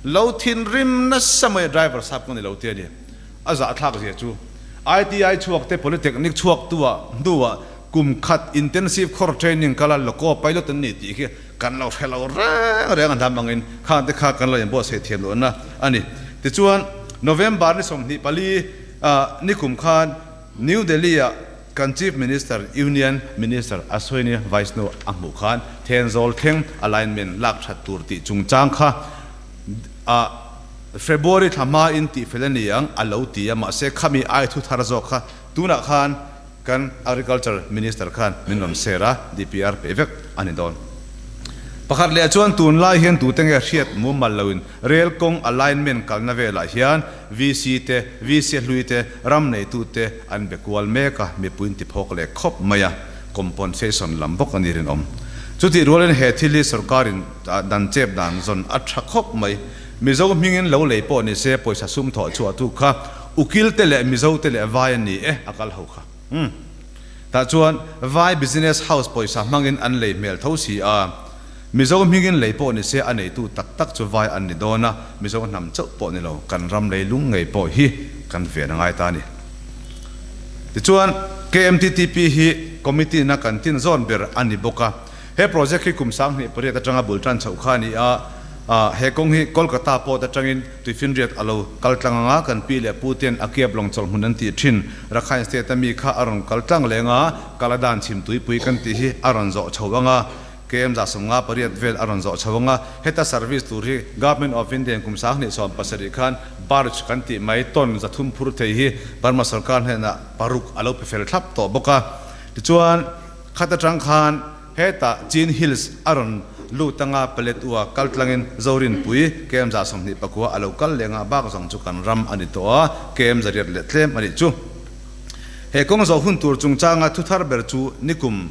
Lo thinrim nasa mai a driver sap ka ni lo ti a ni. A zahthlak zia chu ITI chhuak te Polytechnic chhuak tu ah hnu ah kum khat intensive course training kal a loco pilot an ni tih khi kan lo hre lo reng reng a hnam angin khang te kha kan lo inbuatsaih thiam lohna a ni. Tichuan November ni 24 nikum khan New Delhi ah Kan Chief Minister, Union Minister Ashwini Vaishnaw a hmuh khan Thenzawl thleng alignment lak that tur tih chungchang kha a February thla hmain tihfel a ni ang a lo ti a, mahse khami ai thu thar zawk kha tunah khan kan Agriculture Minister khan min rawn share a, DPR pe vek a ni dawn. Pakhat leh chuan tunlai hian tute nge hriat mumal loin Rel kawng alignment kalna velah hian VC te, VC hlui te, ram neitu te an be kual mek a, mipuiin ti phawk leh khawp mai a, compensation lam bawk a ni rinawm. Chutih rualin he thil hi sorkarin dan chep dan zawn a tha khawp mai. Mizo hmingin lo lei pawh ni se pawisa sum thawh chhuah tu kha ukil te leh Mizo te leh vai a ni e a kal ho kha. Umm. Tah chuan vai business house pawisa hmangin an lei hmel tho si a. Mizo hmingin lei pawh ni se a neitu tak tak chu vai an ni dawn a, Mizo hnam chauh pawh ni lo, kan ram lei lung ngei pawh hi kan ven a ngai ta a ni. Tichuan, KMTTP hi committee na kan tin zawn ber a ni bawk a. He project hi kum 2008 atanga bul tan chhoh kha a ni a, he kawng hi Kolkata port atangin Tuifinriat a lo kal tlang ang a, kan pi leh pu ten a kiap lawng chawlh hmun an tih thin Rakhine State a mi kha a rawn kal tlang leng a, Kaladan chhim tuipui kan tih hi a rawn zawh chho ang a, KM 58 vel a rawn zawh chho ang a, heta service tur hi Government of India in kum 2017 khan barge kan tih mai ton 300 phur thei hi Burma sorkar hnenah paruk a lo pe fel thlap tawh bawk a. Tichuan, khat atang khan heta Chin Hills a rawn lut anga Palet ua kal tlangin Zorinpui KM 29 a lo kal leng a, bak zawng chu kan ram a ni tawh a, KM 800 leh tlem a nih chu. He kawng zawh hun tur chungchanga thuthar ber chu nikum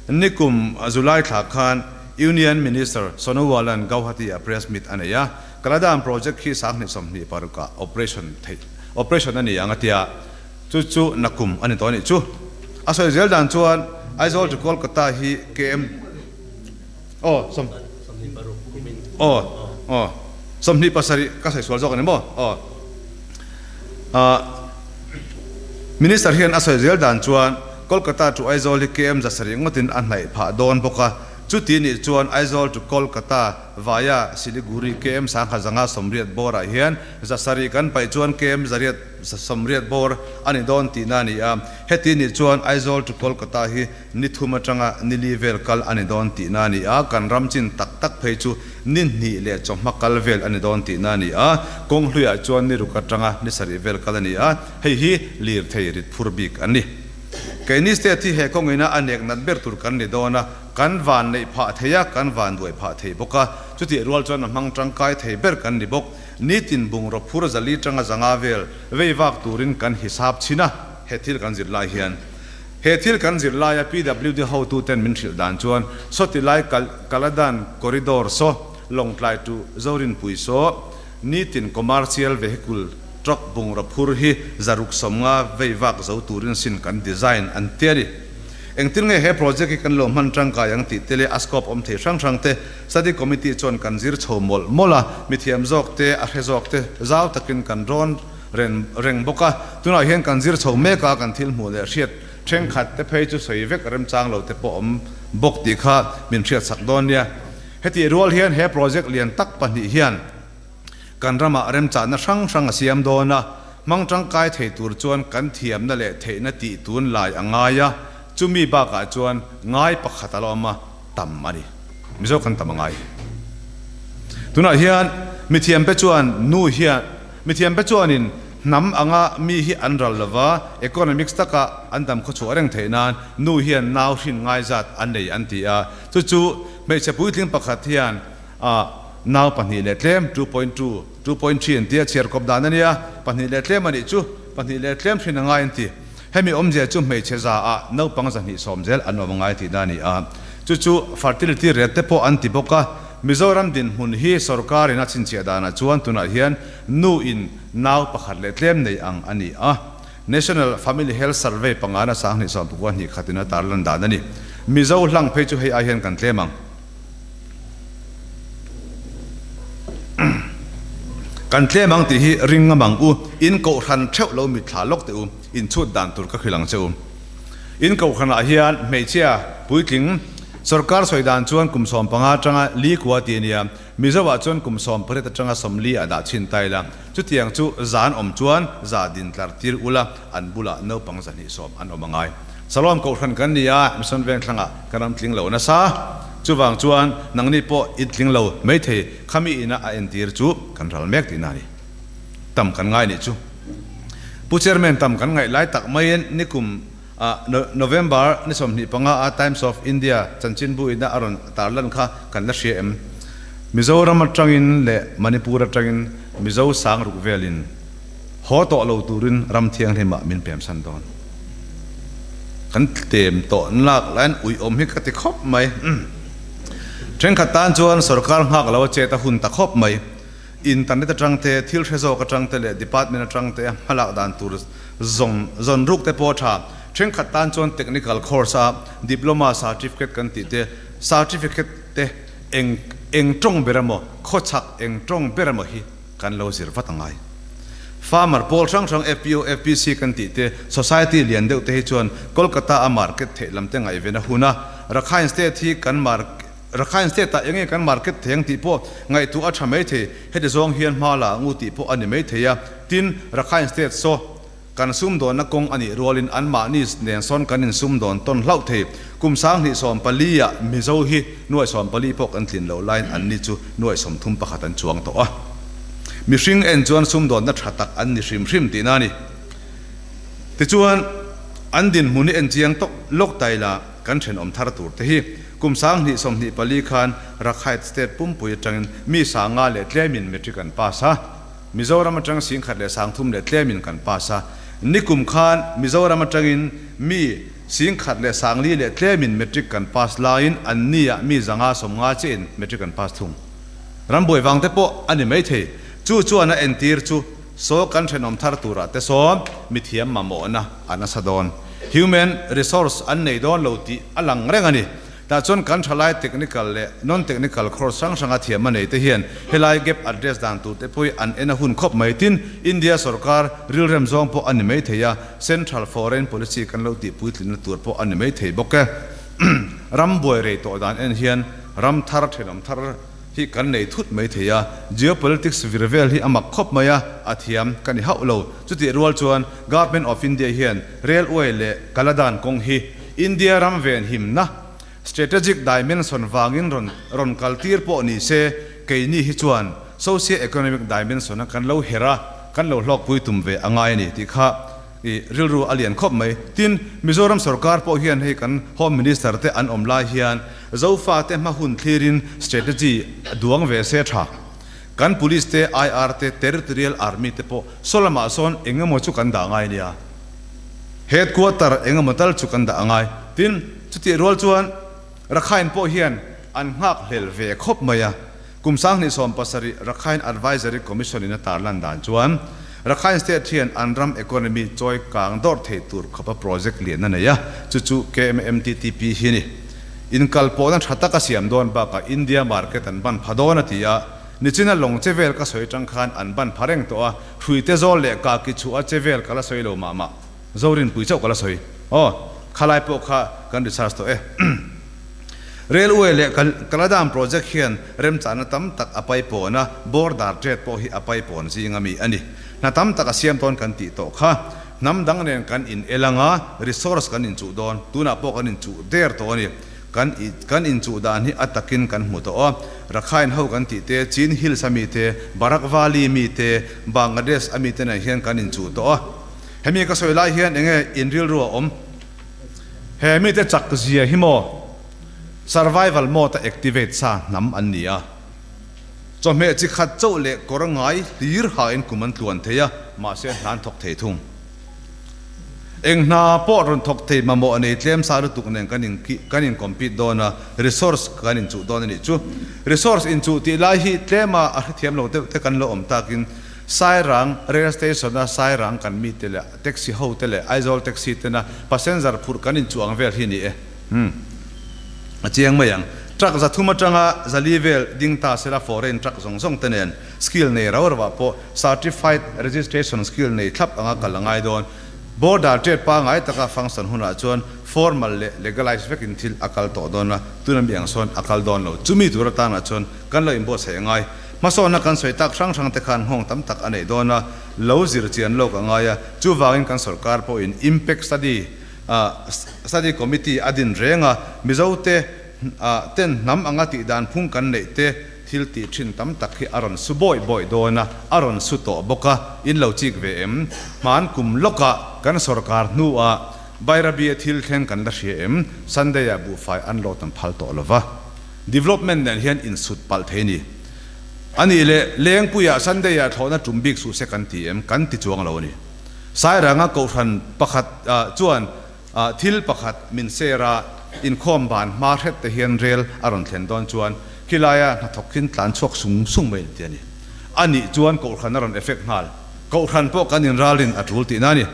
Nikum July thla khan Union Minister Sonowal-a'n Gauhati-ah press meet a nei a, Kaladan project khi 2026-ah operation theih operation a ni ang a tia, chu chu nakum a ni tawh a nih chu. A sawi zel dan chuan Aizawl to Kolkata hi KM aw sawm aw aw 27 ka sawi sual zawk a ni maw aw Minister hian a sawi zel dan chuan Kolkata to Aizawl hi KM 700 ngawtin a hnaih phah dawn bawk a, chuti nih chuan Aizawl to Kolkata via Siliguri KM 1180 bawrah hian 700 kan paih chuan KM 880 bawr a ni dawn tihna a ni a, heti nih chuan Aizawl to Kolkata hi ni thum atanga ni li vel kal a ni dawn tihna a ni a, kan ram chin tak tak phei chu ni hnih leh chawhma kal vel a ni dawn tihna a ni a, kawng hluiah chuan ni ruk atanga ni sarih vel kal a ni a, hei hi lirthei rit phur bik an ni. Keini state hi he kawngina a nek nat ber tur kan ni dawn a, kan van neih phah thei a, kan van duai phah thei bawk a, chutih rual chuan a hmang tangkai thei ber kan ni bawk. Nitin bungraw phur zali tanga zanga vel vei vak turin kan hisap chhin a, he thil kan zir lai hian. He thil kan zir laia PWD hotuten min hrilh dan chuan sawti lai Kaladan corridor saw, Lawngtlai to Zorinpui saw, nitin commercial vehicle truck bungraw phur hi zaruk sawmnga vei vak zo turin sin kan design an ti a ni. Engtin nge he project hi kan lo hman tangkai ang tih te leh a scope awm thei hrang hrang te study committee chuan kan zir chho mawlh mawlh a, mithiam zawk te, a hre zawk te zau takin kan rawn ren reng bawk a. Tunah hian kan zir chho mek a, kan thil hmuh leh hriat thenkhat te phei chu sawi vek remchang lo te pawh awm bawk tih kha min hriatsak dawn nia. Hetih rual hian he project lian tak pahnih hian kan ramah remchahna hrang hrang a siam dawn a, hmang tangkai thei tur chuan kan thiamna leh theihna tih tun lai a ngai a, chumi bakah chuan ngai pakhat a la awm a, tam a ni. Mizo kan tam a ngai. Tunah hian mithiamte chuan nu hian mithiamte chuanin hnam anga mi hi an ral lova, economics taka an dam khawchhuah reng theih nan nu hian nau hrin ngai zat an nei an ti a, chu chu hmeichhe puitling pakhat hian a nau pahnih leh tlem, 2.2, 2.3 an ti a, chhiar kawp dan a nia, pahnih leh tlem a nih chu, pahnih leh tlem hrin a ngai an ti. Hemi awmzia chu hmeichhe za ah naupang zahnih sawm zel an awm a ngai tihna a ni a, chu chu fertility rate te pawh an ti bawk a. Mizoram dinhmun hi sorkar in a chhinchhiah danah chuan tunah hian nu in nau pakhat leh tlem nei ang a ni a. National Family Health Survey pangana sanghnih sawmpakua hnih khatin a tarlan dan a ni. Mizo hlang phei chu hei ai hian kan tlem ang. Kan tlem ang tih hi ring ngam ang u. In kohhran theuh lo mitthla lawk teh u. In chhut dan tur ka hrilh ang che u. In kohhranah hian hmeichhia puitling sorkar sawi dan chuan kum 15 atanga li kua ti a nia. Mizoah chuan kum 18 atanga 40 ah dah chhin ta ila. Chutiang chu zan awm chuan za din tlar tir ula an bulah naupang zahnih sawm an awm a ngai. Salom kohhran kan ni a, Mission Vengthlangah ka ram tling lo nasa. Chuvang chuan nangni pawh in tling lo maithei khami ina a entir chu kan ral mek tihna a ni. Tam kan ngai nih chu. Pu Chairman tam kan ngaih lai tak maiin nikum ah November ni 25 a Times of India chanchinbu ina a rawn tarlan kha kan la hria em? Mizoram atangin leh Manipur atangin Mizo sang ruk velin haw tawh lo turin ram thianghlimah min pemsan dawn. Kan tem tawh lak laiin uiawm hi ka ti khawp mai. Thenkhat tan chuan sorkar nghak lo a chet a hun ta khawp mai. Internet atang te, thil hre zawk atang te leh department atang te a hmalak dan tur zawng zawn ruk te pawh a tha. Thenkhat tan chuan technical course a diploma certificate kan tih te, certificate te eng eng tawng ber emaw, khawchhak eng tawng ber emaw hi kan lo zir vat a ngai. Farmer pawl hrang hrang FPO, FPC kan tih te, society lian deuh te hi chuan Kolkata a market theih lam te ngaihven a hun a, Rakhine State hi kan market Rakhine State ah enge kan market thei ang tih pawh ngaihtuah a tha mai thei, heti zawng hian hma la ang u tih pawh a ni mai thei a, tin Rakhine State saw kan sumdawnna kawng a nih rualin anmahni nen sawn kan insumdawn tawn hlauh thei. Kum 2014 ah Mizo hi nuai 14 pawh kan tlin loh laiin anni chu nuai 31 an chuang tawh a. Mihring en chuan sumdawnna tha tak an ni hrim hrim tihna a ni. Tichuan, an dinhmun hi en chiang tawk lawk ta ila kan thenawm thar tur te hi kum 2024 khan Rakhine State pumpui atangin mi sanga leh tlemin matric an pass a. Mizoram atang 10,000 leh 300 leh tlemin kan pass a, nikum khan Mizoram atangin mi 10,000 leh 4,000 leh tlemin matric kan pass laiin an ni ah mi 550 chiahin matric an pass thung. Rambuai vang te pawh a ni maithei. Chu chuan a entir chu saw kan thenawm thar turah te saw mithiam mamawhna a nasa dawn. Human resource an nei dawn lo tih a lang reng a ni. Tah chuan kan thalai technical leh non-technical course hrang hranga thiam a nei te hian helai gap address dan tur te pawh hi an en a hun khawp mai. Tin, India sorkar rilrem zawng pawh a ni mai thei a, central foreign policy kan lo tih puitlinna tur pawh a ni mai thei bawk e. Ram buai rei tawh dan en hian ram thar thenawm thar hi kan nei thut mai thei a, geopolitics vir vel hi a mak khawp mai a, a thiam ka ni hauh lo. Chutih rual chuan Government of India hian railway leh Kaladan kawng hi India ram venhimna strategic dimension vangin rawn rawn kaltir pawh ni se, keini hi chuan socio-economic dimension-a kan lo her a, kan lo hlawkpui tum ve a ngai a ni tih kha. I rilru a lian khawp mai. Tin, Mizoram sorkar pawh hian hei kan Home Minister te an awm lai hian Zofate hma hun thlirin strategy a duang ve se tha. Kan Police te, IR te, Territorial Army te pawh saw lamah sawn eng emaw chu kan dah ngai nia. Headquarter eng emaw tal chu kan dah angai. Tin, chutih rual chuan Rakhine pawh hian an nghak hlel ve khawp mai a. Kum 2017 Rakhine Advisory Commission in a tarlan dan chuan Rakhine State hian an ram economy chawi kang dawrh thei tur khawpa project lian a nei a, chu chu KMMTTP hi ni. Inkalpawhna tha taka siam dawn bakah India market an ban pha dawn a ti a, nichina lawng che vel ka sawi tang khan an ban pha reng tawh a, hruite zawl leh kaki chhuah che vel ka la sawi lo mah mah. Zorinpui chauh ka la sawi. Aw, khalai pawh kha kan research tawh e. Railway leh Kaladam project hian remchahna tam tak a paipawn a, border trade pawh hi a paipawn zing ami a ni. Hna tam tak a siam tawn kan tih tawh kha. Hnam dang nen kan in el anga, resource kan inchuh dawn. Tunah pawh kan inchuh der tawh a ni. Kan kan inchuh dan hi a takin kan hmu tawh a. Rakhine ho kan tih te, Chin Hills ami te, Barak Valley mi te, Bangladesh ami te nen hian kan inchuh tawh a. Hemi ka sawi lai hian enge in rilru a awm? He mite chak zia hi maw survival mode a activate sa hnam an ni a, chawhmeh chi khat chauh leh kawr ngai hlir hain kum an tluan thei a, mahse hna an thawk thei thung. Eng hna pawh rawn thawk thei mamawh nei tlem sa lutuk nen kan in kan in compete dawn a, resource kan inchuh dawn a nih chu. Resource inchuh tih lai hi tlema a hrethiam lo deuh te kan lo awm takin Sairang rail station a Sairang kan mite leh Taxi ho te leh Aizawl taxi tena passenger phurh kan inchuh ang vel hi ni e. Umm. A chiang mai ang. Truck 300 atanga 400 vel ding ta sela foreign truck zawng zawng te nen skill nei rau rauah pawh certified registration skill nei thlap anga kal a ngai dawn. Border trade pangai taka function hunah chuan formal leh legalize vekin thil a kal tawh dawn a, tuna mi ang sawn a kal dawn lo. Chumi tur atanah chuan kan lo inbuatsaih a ngai. Hmasawnna kan sawi tak hrang hrang te khan nghawng tam tak a neih dawn a, lo zir chian lawk a ngai a, chuvangin kan sorkar pawhin Impact Study Study Committee a din reng a, Mizote ten hnam anga tih dan phung kan neih te thil tih thin tam tak hi a rawn su bawih bawih dawn a, a rawn su tawh bawk a, in lo chik ve em? Hman kum lawkah kan sorkar hnuah Bairabi-a thil thleng kan la hria em? Sunday-ah buhfai an load an phal tawh lova. Development nen hian insut palh thei ni. A nih leh Lengpuiah Sunday-ah thlawhna tum bik suh se kan ti em? Kan ti chuang lo a ni. Sairanga kohhran pakhat chuan thil pakhat min share a, inkhawm ban hma hret te hian rel a rawn thlen dawn chuan khilaia hnathawk khin tlan chhuak sung sung mai an ti a ni. A nih chuan kohhran a rawn effect nghal. Kohhran pawh kan inralrin a tul tihna a ni.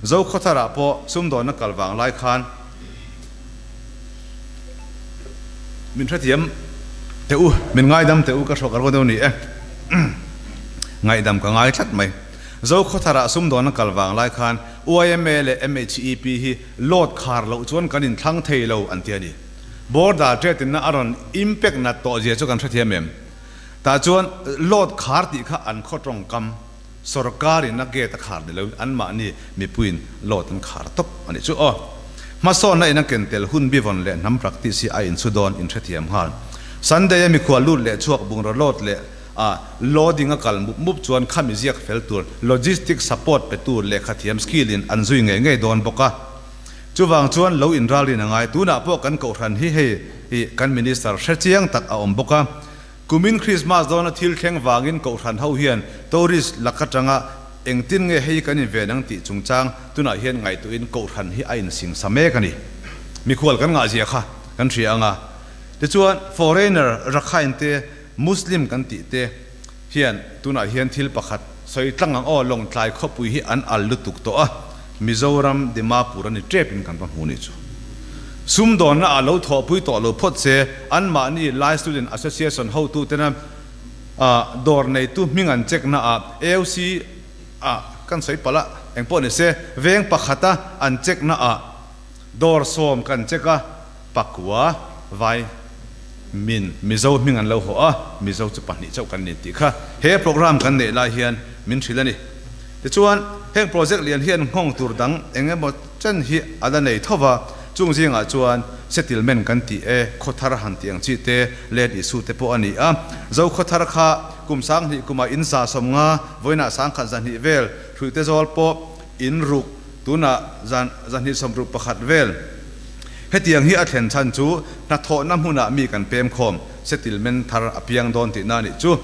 Zokhawtharah pawh sumdawnna kal vang lai khan, Min hrethiam teh u, min ngaidam teh u ka hrawk rual deuh ni e. Ngaihdam ka ngai tlat mai. Zokhawtharah sumdawn a kal vang lai khan YMA leh MHEP hi load khar loh chuan kan inthlang thei lo an ti a ni. Border trade inna a rawn impact nat tawh zia chu kan hrethiam em? Tah chuan load khar tih kha an khaw tawngkam Sorkar in a gate a khar ni loin anmahni mipuiin load an khar tawp a nih chu aw. Hmasawnna in a ken tel hun bivawn leh hnam practice hi a inchhu dawn inhrethiam nghal. Sunday a mikhua lut leh chhuak bungraw load leh a loading a kal mup mup chuan khami ziak fel tur logistic support pe tu lehkhathiam skill in an zui ngei ngei dawn bawk a. Chuvang chuan lo inralrin a ngai. Tunah pawh kan kohhran hi hei hi kan minister hrechiang tak a awm bawk a. Kumin Krismas dawna thil thleng vangin Kohhran ho hian tourist lak atanga engtin nge hei kan inven ang tih chungchang tunah hian ngaihtuahin Kohhran hi a insingsa mek a ni. Mikhual kan ngahzia kha kan hria ang a. Tichuan foreigner Rakhine te Muslim kan tih te hian tunah hian thil pakhat sawi tlang ang aw Lawngtlai khawpui hi an al lutuk tawh a. Mizoram Dimapur a ni tep in kan va hmu nih chu. Sumdawnna ah lo thawhpui tawh lo phawt se, anmahni Lai Student Association hotu tena dawr neitu hming an check na ah AOC ah kan sawi palh a, engpawh ni se veng pakhata an check na ah dawr 10 kan check a, pakua vai min Mizo hming an lo hawh a, Mizo chu pahnih chauh kan ni tih kha he program kan neih lai hian min hrilh a ni. Tichuan, heng project lian hian nghawng tur dang eng emaw chen hi a la nei tho va, chung zingah chuan settlement kan tih e, khawthar han tih ang chi te, land issue te pawh a ni a. Zo khawthar kha kum 2000 kumah in 150, vawiinah 10,200 vel, hruihte zawl pawh in ruk. Tunah zan 261 vel. Hetiang hi a thlen chhan chu hnathawhna hmunah mi kan pem khawm, settlement thar a piang dawn tihna a nih chu.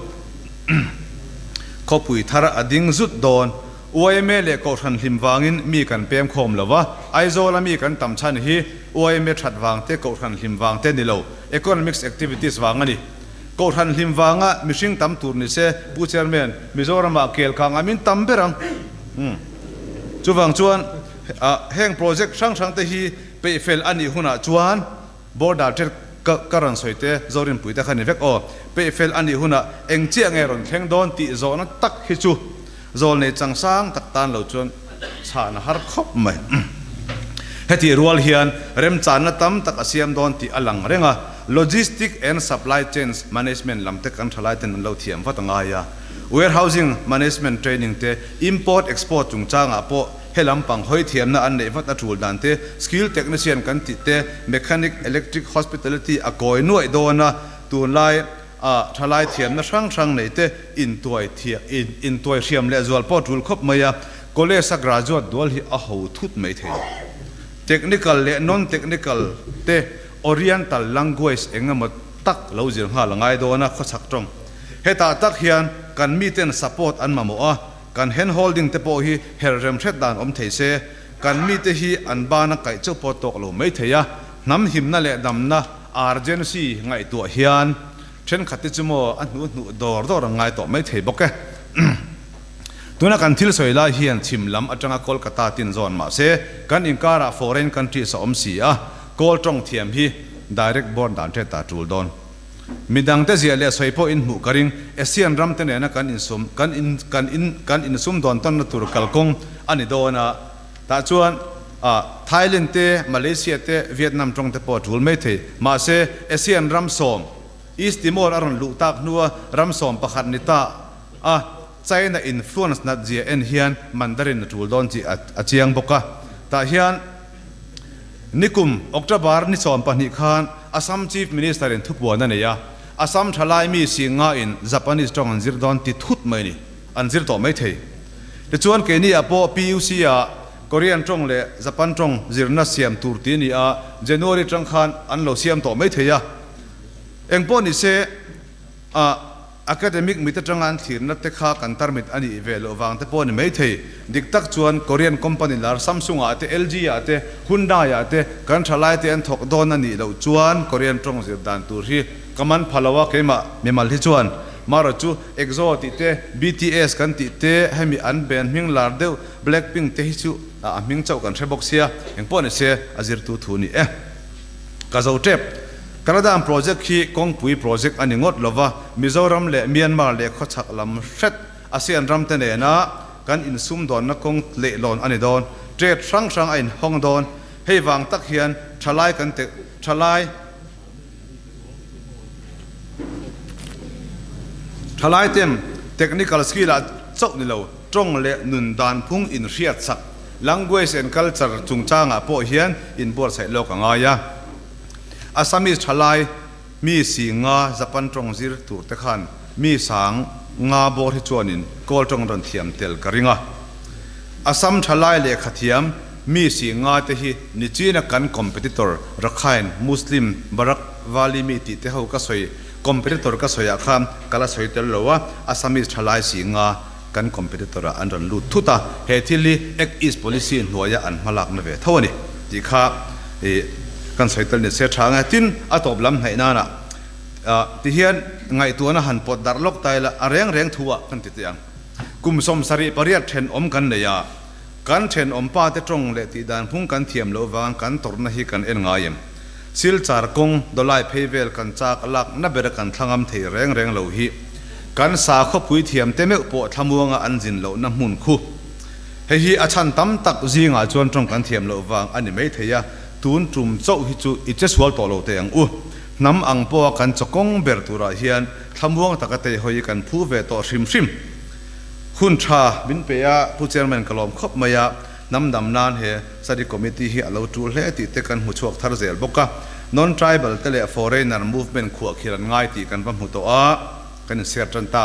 Khawpui thar a ding zut dawn. Yma leh Kohhran hlim vangin mi kan pem khawm lo va, Aizawla mi kan tam chhan hi yma that vang te, Kohhran hlim vang te ni lo, economics activities vang a ni. Kohhran hlim vanga mihring tam tur ni se, Pu Chairman, Mizoramah kel kang a min tam ber ang. Chuvang chuan heng project hrang hrang te hi peihfel a nih hunah chuan border trade ka rawn sawi te, Zorinpui te kha ni vek aw, peihfel a nih hunah eng chiah nge rawn thleng dawn tih zawhna tak hi chu zawl nei chang sang tak tan lo chuan chhan a har khawp mai. Hetih rual hian remchanna tam tak a siam dawn tih a lang reng a, logistic and supply chains management lam te kan thalai ten an lo thiam vat a ngai a. Warehousing management training te, import export chungchangah pawh he lampang hawi thiamna an neih vat a tul dan te, skill technician kan tih te, mechanic, electric, hospitality a kawi nuaih dawn a, tunlai a thalai thiamna hrang hrang nei te intuai intuai hriam leh zual pawh tul khawp mai a, college a graduate dual hi a ho thut mai thei. Technical leh non-technical te oriental language eng emaw tak lo zir nghal a ngai dawn a, khawchhak tawng. Hetah tak hian kan miten support an mamawh a, kan hand holding te pawh hi her rem hret dan awm thei se, kan mite hi an bana kaih chauh pawh tawk lo mai thei a, hnam himna leh damna urgency ngaihtuah hian thenkhat te chu maw a hnu hnuh dawr dawr an ngai tawh mai thei bawk e. Tuna kan thil sawi lai hian chhim lam atanga Kolkata tin zawn mah se kan inkarah foreign countries a awm si a, kawl tawng thiam hi direct born dan hret ta tul dawn. Midangte ziah leh sawi pawh in hmuh ka ring, ASEAN ramte nena kan insum kan in kan in kan insum dawn tawnna tur kalkawng a ni dawn a, tah chuan ah Thailand te, Malaysia te, Vietnam tawng te pawh a tul mai thei. Mahse, ASEAN ram sawm, East Timor a rawn luh tak hnua ram 11 ni ta a, China influence nat zia en hian Mandarin a tul dawn tih a chiang bawk a, tah hian Nikum October ni 12 khan Assam Chief Minister in thupuan a nei a, Assam thalai mi si nga in Japanese tawng an zir dawn ti thut mai ni, an zir tawh mai thei. Tichuan keini ah pawh PUC ah Korean tawng leh Japan tawng zirna siam tur ti a ni a, January tang khan an lo siam tawh mai thei a. Engpawh ni se ah. Academic mit atanga an thlirna te kha kan tarmit a nih ve loh vang te pawh a ni maithei. Dik tak chuan Korean company lar Samsung ah te, LG ah te, Hyundai ah te kan thalai te an thawk dawn a nih loh chuan Korean tawng zir dan tur hi ka man pha lo a, keimah mimal hi chuan marawh chu EXO tih te, BTS kan tih te, hemi an band hming lar deuh Blackpink te hi chu a hming chauh kan hre bawk sia, engpawh ni se a zirtu thu ni e. Ka zo tep. Kaladan project hi kawngpui project a ni ngawt lova, Mizoram leh Myanmar leh khawchhak lam hret ASEAN ram te nena kan insumdawnna kawng leihlawn a ni dawn. Trade hrang hrang a inhawng dawn. Hei vang tak hian thalai kan te thalai thalai ten technical skill ah chauh ni lo, tawng leh nun dan phung inhriat sak, language and culture chungchangah pawh hian inbuatsaih lawk a ngai a. Assamese thalai mi si nga Japan tawng zir tur te khan mi sang nga bawr hi chuanin Kawl tawng rawn thiam tel ka ring a. Assam thalai lehkha thiam mi si nga te hi nichina kan competitor Rakhine Muslim Barak Valley mi tih te ho ka sawi competitor ka sawi ah khan ka la sawi tel lo a, Assamese thalai si nga kan competitor ah an rawn lut thut a, he thil hi Act East Policy hnuaia an hmalakna ve tho a ni tih kha i kan sawi tel ni se tha ang e. Tin, a tawp lam hnaih nana ti hian ngaihtuahna han pawt darh lawk ta ila a reng reng thu ah kan ti teh ang. Kum 78 thenawm kan nei a, kan thenawm pa te tawng leh tih dan phung kan thiam loh vang kan tawrhna hi kan en ngai em? Silchar kawng dawlai phei vel kan chak lak na bera kan thlangam thei reng reng lo hi kan sakhawpui thiam te meuh pawh thlamuanga an zin lohna hmun khu. Hei hi a chhan tam tak zingah chuan tawng kan thiam loh vang a ni mai thei a, tun tum chauh hi chu i che sual tawh lo teh ang u. Hnam ang pawha kan chawkawng ber turah hian thlamuang taka teihawi kan phu ve tawh hrim hrim. Hun tha min pe a, Pu Chairman ka lawm khawp mai a. Hnam dam nan he study committee hi a lo tul hle tih te kan hmu chhuak thar zel bawk a. Non-tribal te leh foreigner movement khuah khir an ngai tih kan va hmu tawh a, kan inser tan ta.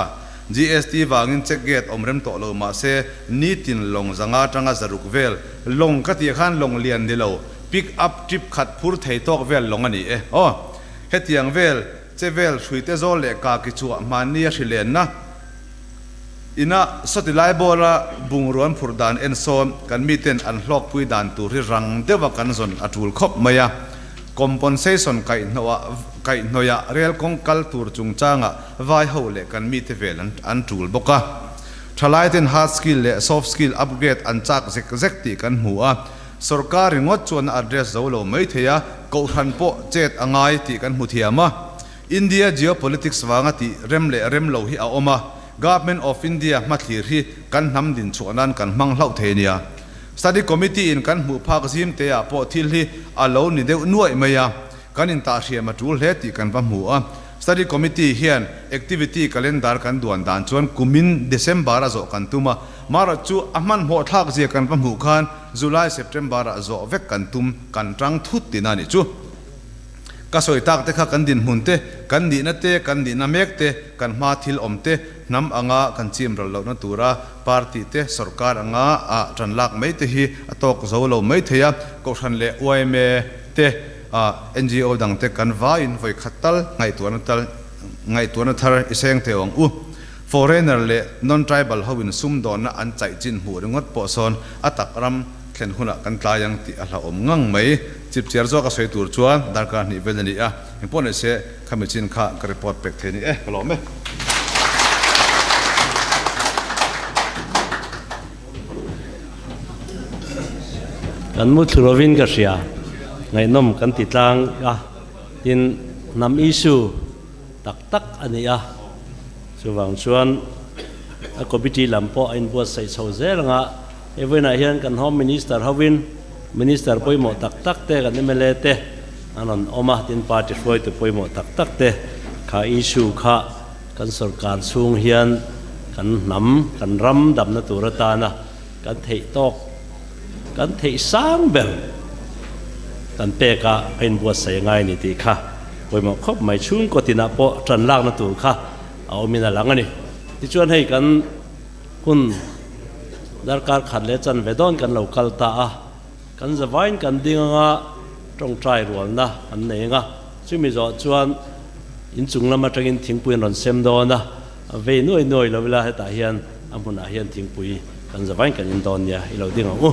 GST vangin check gate awm rem tawh lo mah se nitin lawng zanga atanga zaruk vel lawng ka tih khan lawng lian ni lo pick up trip khat phur thei tawk vel lawng a ni e. Aw. Hetiang vel che vel hruite zawl leh kaki chhuah hmanni a hrilenna ina sawti lai bawla bungruan phurh dan en sawn kan miten an hlawkpui dan tur hi rang deuha kan zawn a tul khawp mai a. Compensation kaihhnawih rel kawng kal tur chungchangah vai ho leh kan mite vel an tul bawk a. Thalaiten hard skill leh soft skill upgrade an chak zek zek tih kan hmu a. Sorkar ringawt chuan a address zo lo mai thei a, kohhran pawh chet a ngai tih kan hmu thiam a. India geopolitics vanga tih rem leh rem lo hi a awm a, Government of India hmathlir hi kan hnam din chhuah nan kan hmang hlauh thei nia. Study Committee in kan hmuh phak zim te ah pawh thil hi a lo ni deuh nuaih mai a, kan intahhriam a tul hle tih kan va hmu a. Study Committee hian activity calendar kan duan dan chuan kumin December a zawh kan tum a, Marawh chu a hmanhmawh thlak zia kan va hmuh khan July, September ah zawh vek kan tum, kan tang thut tina nih chu. Ka sawi tak te kha kan dinhmun te, kan nihna te, kan nihna mek te, kan hma thil awm te, hnam anga kan chim ral lohna tura party te, sorkar anga a tan lak mai te hi a tawk zo lo mai thei a, Kohhran leh yma te, NGO dang te kan vaiin vawi khat tal ngaihtuahna tal ngaihtuahna thar i seng teh ang u. Foreigner leh non-tribal ho in sumdawnna an chaih chin hmuh ringawt pawh sawn a tak ram thlen hunah kan tlai ang tih a hlauhawm ngang mai. Chipchiar zawk a sawi tur chuan darkar hnih vel a ni a, engpawh nei se khami chin kha ka report pek thei a ni e, ka lawm e. Kan mu thlu lovin ka hria, ngaihnawm kan ti tlang a, tin hnam issue tak tak a ni a, chuvang chuan a committee lam pawh a inbuatsaih chho zel ang a, hei vawiinah hian kan Home Minister hovin Minister pawimawh tak tak te kan mla te an rawn awm a, tin party hruaitu pawimawh tak tak te kha issue kha kan sorkar chhung hian kan hnam kan ram damna tur atana kan theih tawk kan theih sang ber kan pek a a inbuatsaih a ngai a ni tih kha pawimawh khawp mai. Chhungkaw tinah pawh tan lakna tur kha a awmin a lang a ni. Tichuan hei kan hun darkar khat leh chanve dawn kan lo kal ta a, kan zavain kan ding anga tawngtai rualna an nei anga chumi zawh chuan inchung lam atangin thingpui an rawn sem dawn a, a vei nuai nuai lo ila hetah hian a hmunah hian thingpui kan zavain kan in dawn nia i lo ding ang u.